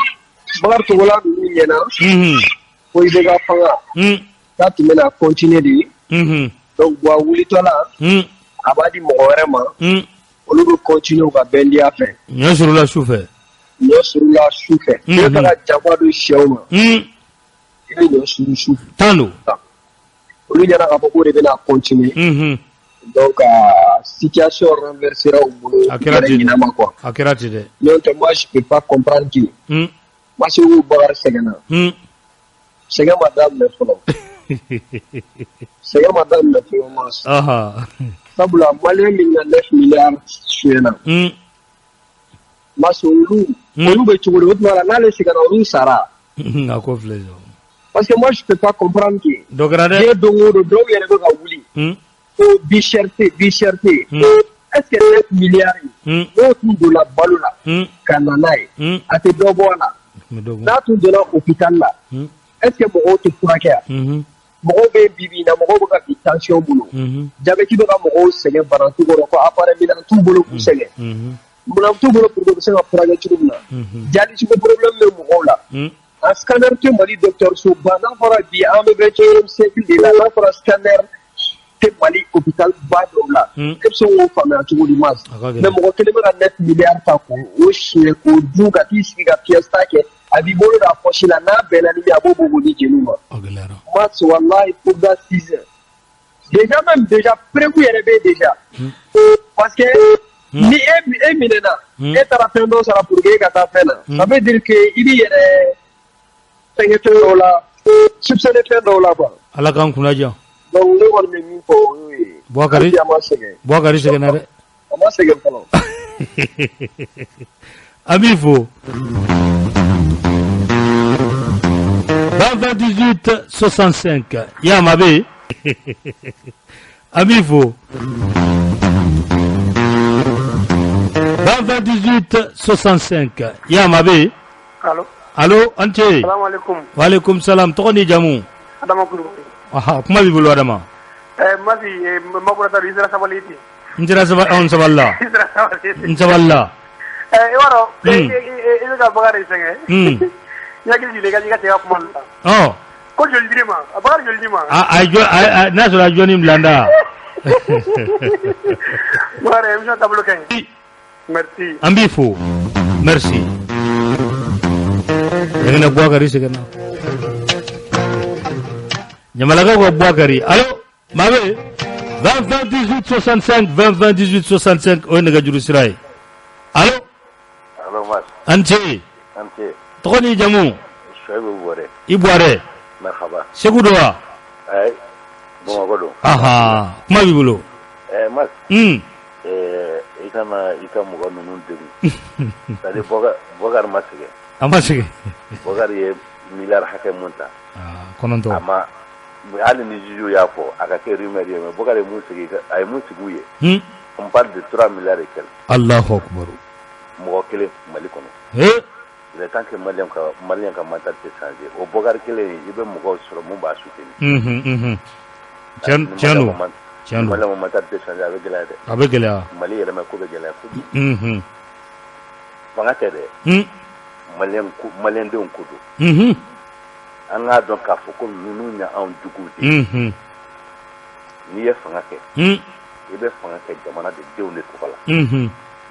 Bakari Togola ninnu ɲɛna. Ko IBK fanga k'a tun bɛna continuer de. Donc bon, a wulitɔ la, a b'a di mɔgɔ wɛrɛ ma. Olu bɛ continuer u ka bɛndiya fɛ. Ɲɔ sɔrɔla su fɛ. Ɲɔ surula su fɛ. I bɛ fɛ ka janfa don sɛw ma. I bɛ ɲɔ suru su fɛ. Tan don. Olu ɲɛna k'a fɔ k'o de bɛna continuer. Donc situation renversera u bolo. A kɛra yɛrɛ ten de. ɲinɛ ma quoi. A kɛra ten dɛ. N'o tɛ, moi je peux pas comprendre que Maseku Bakari sɛgɛnna. Sɛgɛn ma daminɛ fɔlɔ. Sɛgɛn ma daminɛ fɔlɔ, Mas. Sabula malien min ka 9 milliards suyɛnna. Mas, olu olu bɛ cogo di o tuma la n'ale sɛgɛnna, olu sara? A ko filɛ sɔ. Parce que moi je peux pas comprendre que Dɔ kɛra dɛ. diɲɛ don o don, dɔw yɛrɛ bɛ ka wuli. Ko vie cherté, vie cherté. Est-ce que 9 milliards in n'o tun donna balo la ka na n'a ye, a tɛ dɔ bɔ a la? Mais dɔ bɔ. N'a tun donna hôpital la, est-ce que mɔgɔw tɛ furakɛ yan? Mɔgɔw bɛ bi bi in na, mɔgɔw bɛ ka bi tension bolo, jabɛti bɛ ka mɔgɔw sɛgɛn, bana t'u kɔrɔ, ko appareil minɛn t'u bolo k'u sɛgɛn, minɛn t'u bolo pour que u bɛ se ka furakɛ cogo min na, dialyse ko problème bɛ mɔgɔw la, a scanner tɛ Mali dɔgɔtɔrɔso ba. N'a fɔra bi an bɛ 21e siècle de la, n'a fɔra scanner tɛ Mali hôpital ba dɔw la, e bɛ se k'o faamuya cogo di, Mas? A ka gɛlɛn. Mais mɔgɔ kelen bɛ ka 9 milliards ta k'o o suɲɛ k'o dun, ka t'i sigi ka fiesta kɛ, a b'i bolo don a poche la, n'a bɛnna ni min ye, a b'o bɔ k'o di jeliw ma. A gɛlɛyara. Mas, wallahi, pour 6 heures. Déjà même, déjà, prévu yɛrɛ bɛ yen déjà. Parce que Ni e minɛna, e taara fɛn dɔ sara pour que e ka taa fɛn na, ça veut dire que i b'i yɛrɛ fɛngɛ fɛn dɔw la, soupçonner fɛn dɔw la quoi. Ala k'an kunna diya. Donc ne kɔni bɛ min fɔ o y'o ye. Bouakari, a ma sɛgɛn. Bouakari sɛgɛnna dɛ. A ma sɛgɛn fɔlɔ. An b'i fo. 20 18 65 Yama bɛ yen. An b'i fo. 20 18 65 Yama bɛ yen. Allo. Allo, an ce. Salamu alaikum. Wa alaikum salam. Tɔgɔ ni jamu? Adama Kulubali. Aha, kuma b'i bolo Adama. Masi Makurata i sera sabali ten. N sera sabali, anw sabalila. I sera sabali N sabalila. I b'a dɔn i bɛ ka Bakari sɛgɛn. N hakili jigin i ka cɛ ka kuma la. Ɔ. Ko joli dir'i ma? A Bakari joli d'i ma? A jɔ n'a sɔrɔ a jɔnni bila n da. Bakari émission taabolo ka ɲi. Merci. An b'i fo. Merci. Yɛrɛ Bouakari sɛgɛnna. Ɲamalakaw ka Bouakari. Allo, maa bɛ yen? 20 20 18 65 20 20 18 65 o ye nɛgɛjuru sira ye. Allo. Allo Mas. An ce. An ce. Tɔgɔ n'i jamu? Suwayibu Buwarɛ. I Buwarɛ. Marhaba. Segu don wa? Ayi, Bamakɔ don. Ahan, kuma b'i bolo. Mas. I kana i ka mɔgɔ ninnu degun. C'est à dire Bouakari ma sɛgɛn. A ma sɛgɛn. Bouakari ye miliyari hakɛ mun ta. Kɔnɔntɔn. A ma hali ni juge y'a fɔ a ka kɛ rumeur ye mais Bouakari ye mun sigi a ye mun sigi u ye. On parle de 3 milliards et quelques. Allahu akbar. Mɔgɔ kelen Mali kɔnɔ. He. Il est temps que Malien ka mentalité changer. O Bouakari kelen in i bɛ mɔgɔw sɔrɔ mun b'a soutenir. Tiɲɛ don. Tiɲɛ don. Malien ka mentalité changer a bɛ gɛlɛya dɛ. A bɛ gɛlɛya. Mali yɛrɛ ma ko bɛ gɛlɛya kojugu. Fanga tɛ dɛ. Malien denw ko don. An k'a dɔn k'a fɔ ko ninnu ye anw juguw de ye. N'i ye fanga kɛ. I bɛ fanga kɛ jamana de denw de tɔgɔ la.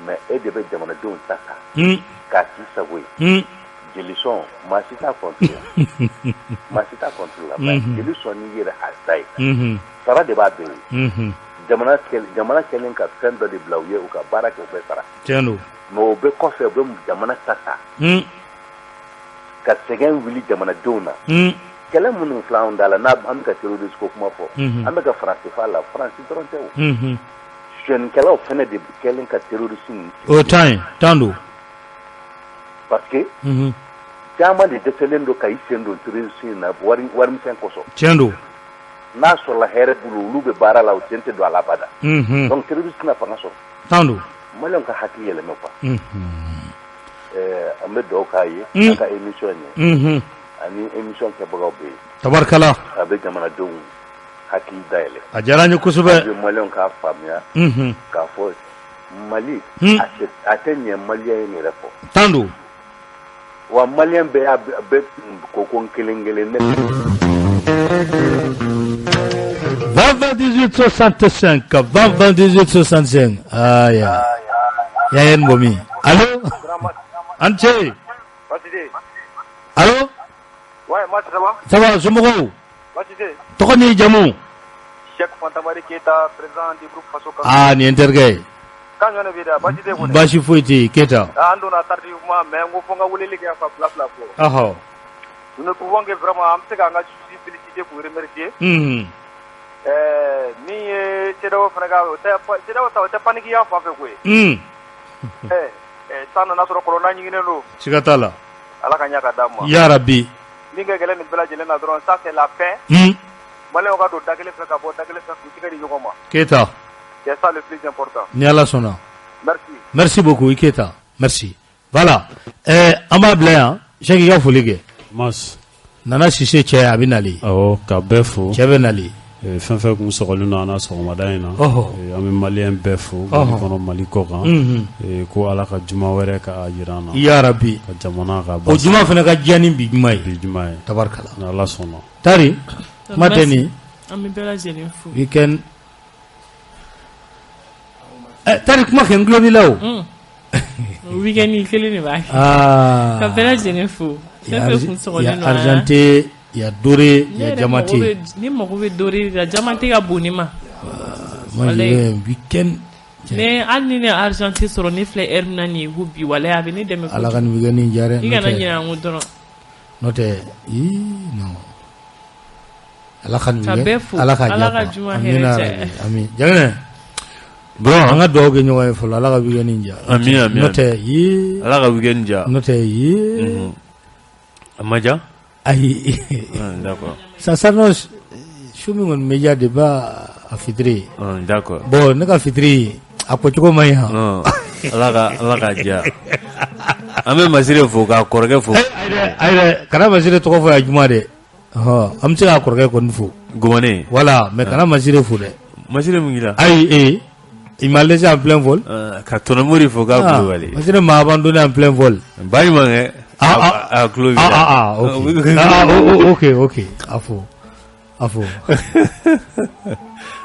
Mais e de bɛ jamanadenw ta ta. K'a k'i sago ye. Jeli sɔn maa si t'a contre la. Maa si t'a contre la. Mais jeli sɔn n'i yɛrɛ a ta ye. Sara de b'a bɛɛ ye. Jamana kɛlen ka fɛn dɔ de bila u ye u ka baara kɛ u bɛ sara. Tiɲɛ don. Mais o bɛɛ kɔfɛ u bɛ jamana ta ta. Ka sɛgɛn wuli jamanadenw na. Kɛlɛ minnu filɛ anw da la n'a an bɛ ka terroriste ko kuma fɔ. An bɛ ka Faransi fɔ a la Faransi dɔrɔn tɛ o. Sonyɛnikɛlaw fana de kɛlen ka terroriste ninnu. O tan ye tan don. Parce que. Caman de dɛsɛlen don ka i sen don terroriste in na warimisɛn kosɔn. Tiɲɛ don. N'a sɔrɔla hɛrɛ bolo olu bɛ baara la u sen tɛ don a la abada. Donc terroriste tɛna fanga sɔrɔ. Tan don. Maliyɛnw ka hakili yɛlɛmɛ quoi. An bɛ dugawu k'a ye. An ka émission ye. Ani émission kɛbagaw bɛ yen. Tabarikala. A bɛ jamanadenw hakili dayɛlɛ. A diyara n ye kosɛbɛ. A bɛ maliyɛnw k'a faamuya. K'a fɔ Mali. A tɛ ɲɛ maliyɛn yɛrɛ kɔ. Tan don. Wa maliyɛn bɛɛ y'a bɛ ko ko n kelen kelen ne. 20 28 65 20 28 65 aya ya ye bɔ min. Allo. An ce. Allo. Ouais, moi ça va? Ça va, somɔgɔw? Baasi tɛ. Tɔgɔ n'i jamu? Cheikh Fantamadi Keita, président du groupe Faso Kanu. Ah, nin ye n terikɛ ye. Kan jumɛn de bɛ da? Baasi tɛ kɔni. Baasi foyi tɛ yen, Keita. Ah, an donna tardivement mais n ko fo n ka weleli kɛ ka fila fila fɔ. Ɔhɔ. Nous ne pouvons que vraiment an bɛ se k'an ka juge féliciter k'u remercier. Min ye CEDEAO fana ka o tɛ CEDEAO ta o tɛ panique y'an fan fɛ koyi. San nana sɔrɔ kɔlɔnda ɲiginnen don. Siga t'a la. Ala ka ɲɛ ka d'an ma. Ya Rabbi. Min ka gɛlɛn nin bɛɛ lajɛlen na dɔrɔn ça c'est la paix. Maliyɛnw ka don da kelen fɛ ka bɔ da kelen fɛ k'u tɛgɛ di ɲɔgɔn ma. Keita. C'est ça le plus important. Ni Ala sɔnna. Merci. Merci beaucoup i Keita. Merci. Voilà. An b'a bila yan. Cheikh i ka foli kɛ. Mas. Nana Sise cɛ a bɛ nali. Awɔ ka bɛɛ fo. Cɛ bɛ nali. Fɛn fɛn kun sɔgɔlen don an na sɔgɔmada in na. An bɛ maliyɛn bɛɛ fo. Mali kɔnɔ Mali kɔ kan. Ko Ala ka juma wɛrɛ ka jira an na. Ya Rabbi. Ka jamana ka O juma fana ka diya ni bi juma ye. Bi juma ye. Tabarikala. Ni Ala sɔnna. Tari. Kuma tɛ nin. An bɛ bɛɛ lajɛlen fo. Week-end. Tari kuma kɛ n tulo b'i la o. Week-end kelen de b'a kɛ. Ka bɛɛ lajɛlen fo. Fɛn fɛn kun sɔgɔlen don. Il y a argenté, il y a doré, il y a diamanté. Ne mago bɛ doré de la diamanté ka bon ne ma. Moi je veux un week-end. Ne hali ni ne argent tɛ sɔrɔ ne filɛ heure min na nin ye ko bi walahi a bɛ ne dɛmɛ Ala ka nin week-end in diya dɛ. I kana ɲinɛ an kɔ dɔrɔn. N'o tɛ ii non Ala ka nin Ka bɛɛ fo Ala ka Ala ka juma hɛrɛ caya. Ami Jaginɛ Bon an ka dugawu kɛ ɲɔgɔn ye fɔlɔ Ala ka week-end in diya. Ami ami. N'o tɛ ii Ala ka week-end diya. N'o tɛ ii A ma diya? Ayi. D'accord. Ça s'annonce su min kɔni bɛ diya depuis a fitiri. D'accord. Bon ne ka fitiri a kɔcogo man ɲi han. Ala ka diya. An bɛ Masire fo k'a kɔrɔkɛ fo. Ayi dɛ kana Masire tɔgɔ fɔ yan juma dɛ. Ɔhɔ an bɛ se k'a kɔrɔkɛ kɔni fo. Gɔmɔnen. Voilà mais kana Masire fo dɛ. Masire mun k'i la? Ayi ee il m'a laissé en plein vol. Ka Tɔnɔ Mori fo k'a Kulubali. Masire m'a abandonné en plein vol. Baɲumankɛ. Ah a tulo b'i la. Ah ah ok. Ah ok ok a fo a fo.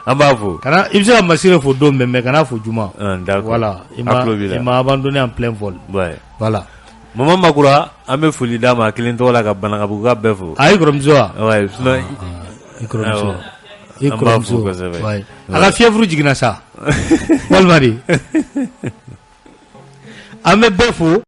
An b'a fo. Kana i bɛ se ka Masire fo don bɛɛ mais kana fo juma. D'accord. Voilà il m'a abandonné en plein vol. Ouais. Voilà. Mama Makura an bɛ foli d'a ma a kelen tɔgɔ la ka Banankabuguka bɛɛ fo. A i kɔrɔmuso wa? Ouais sinon i kɔrɔmuso. Awɔ. I An b'a fo kɔrɔmuso. kosɛbɛ. Ouais. A ka fièvre jiginna sa. Walima de. An bɛ bɛɛ fo.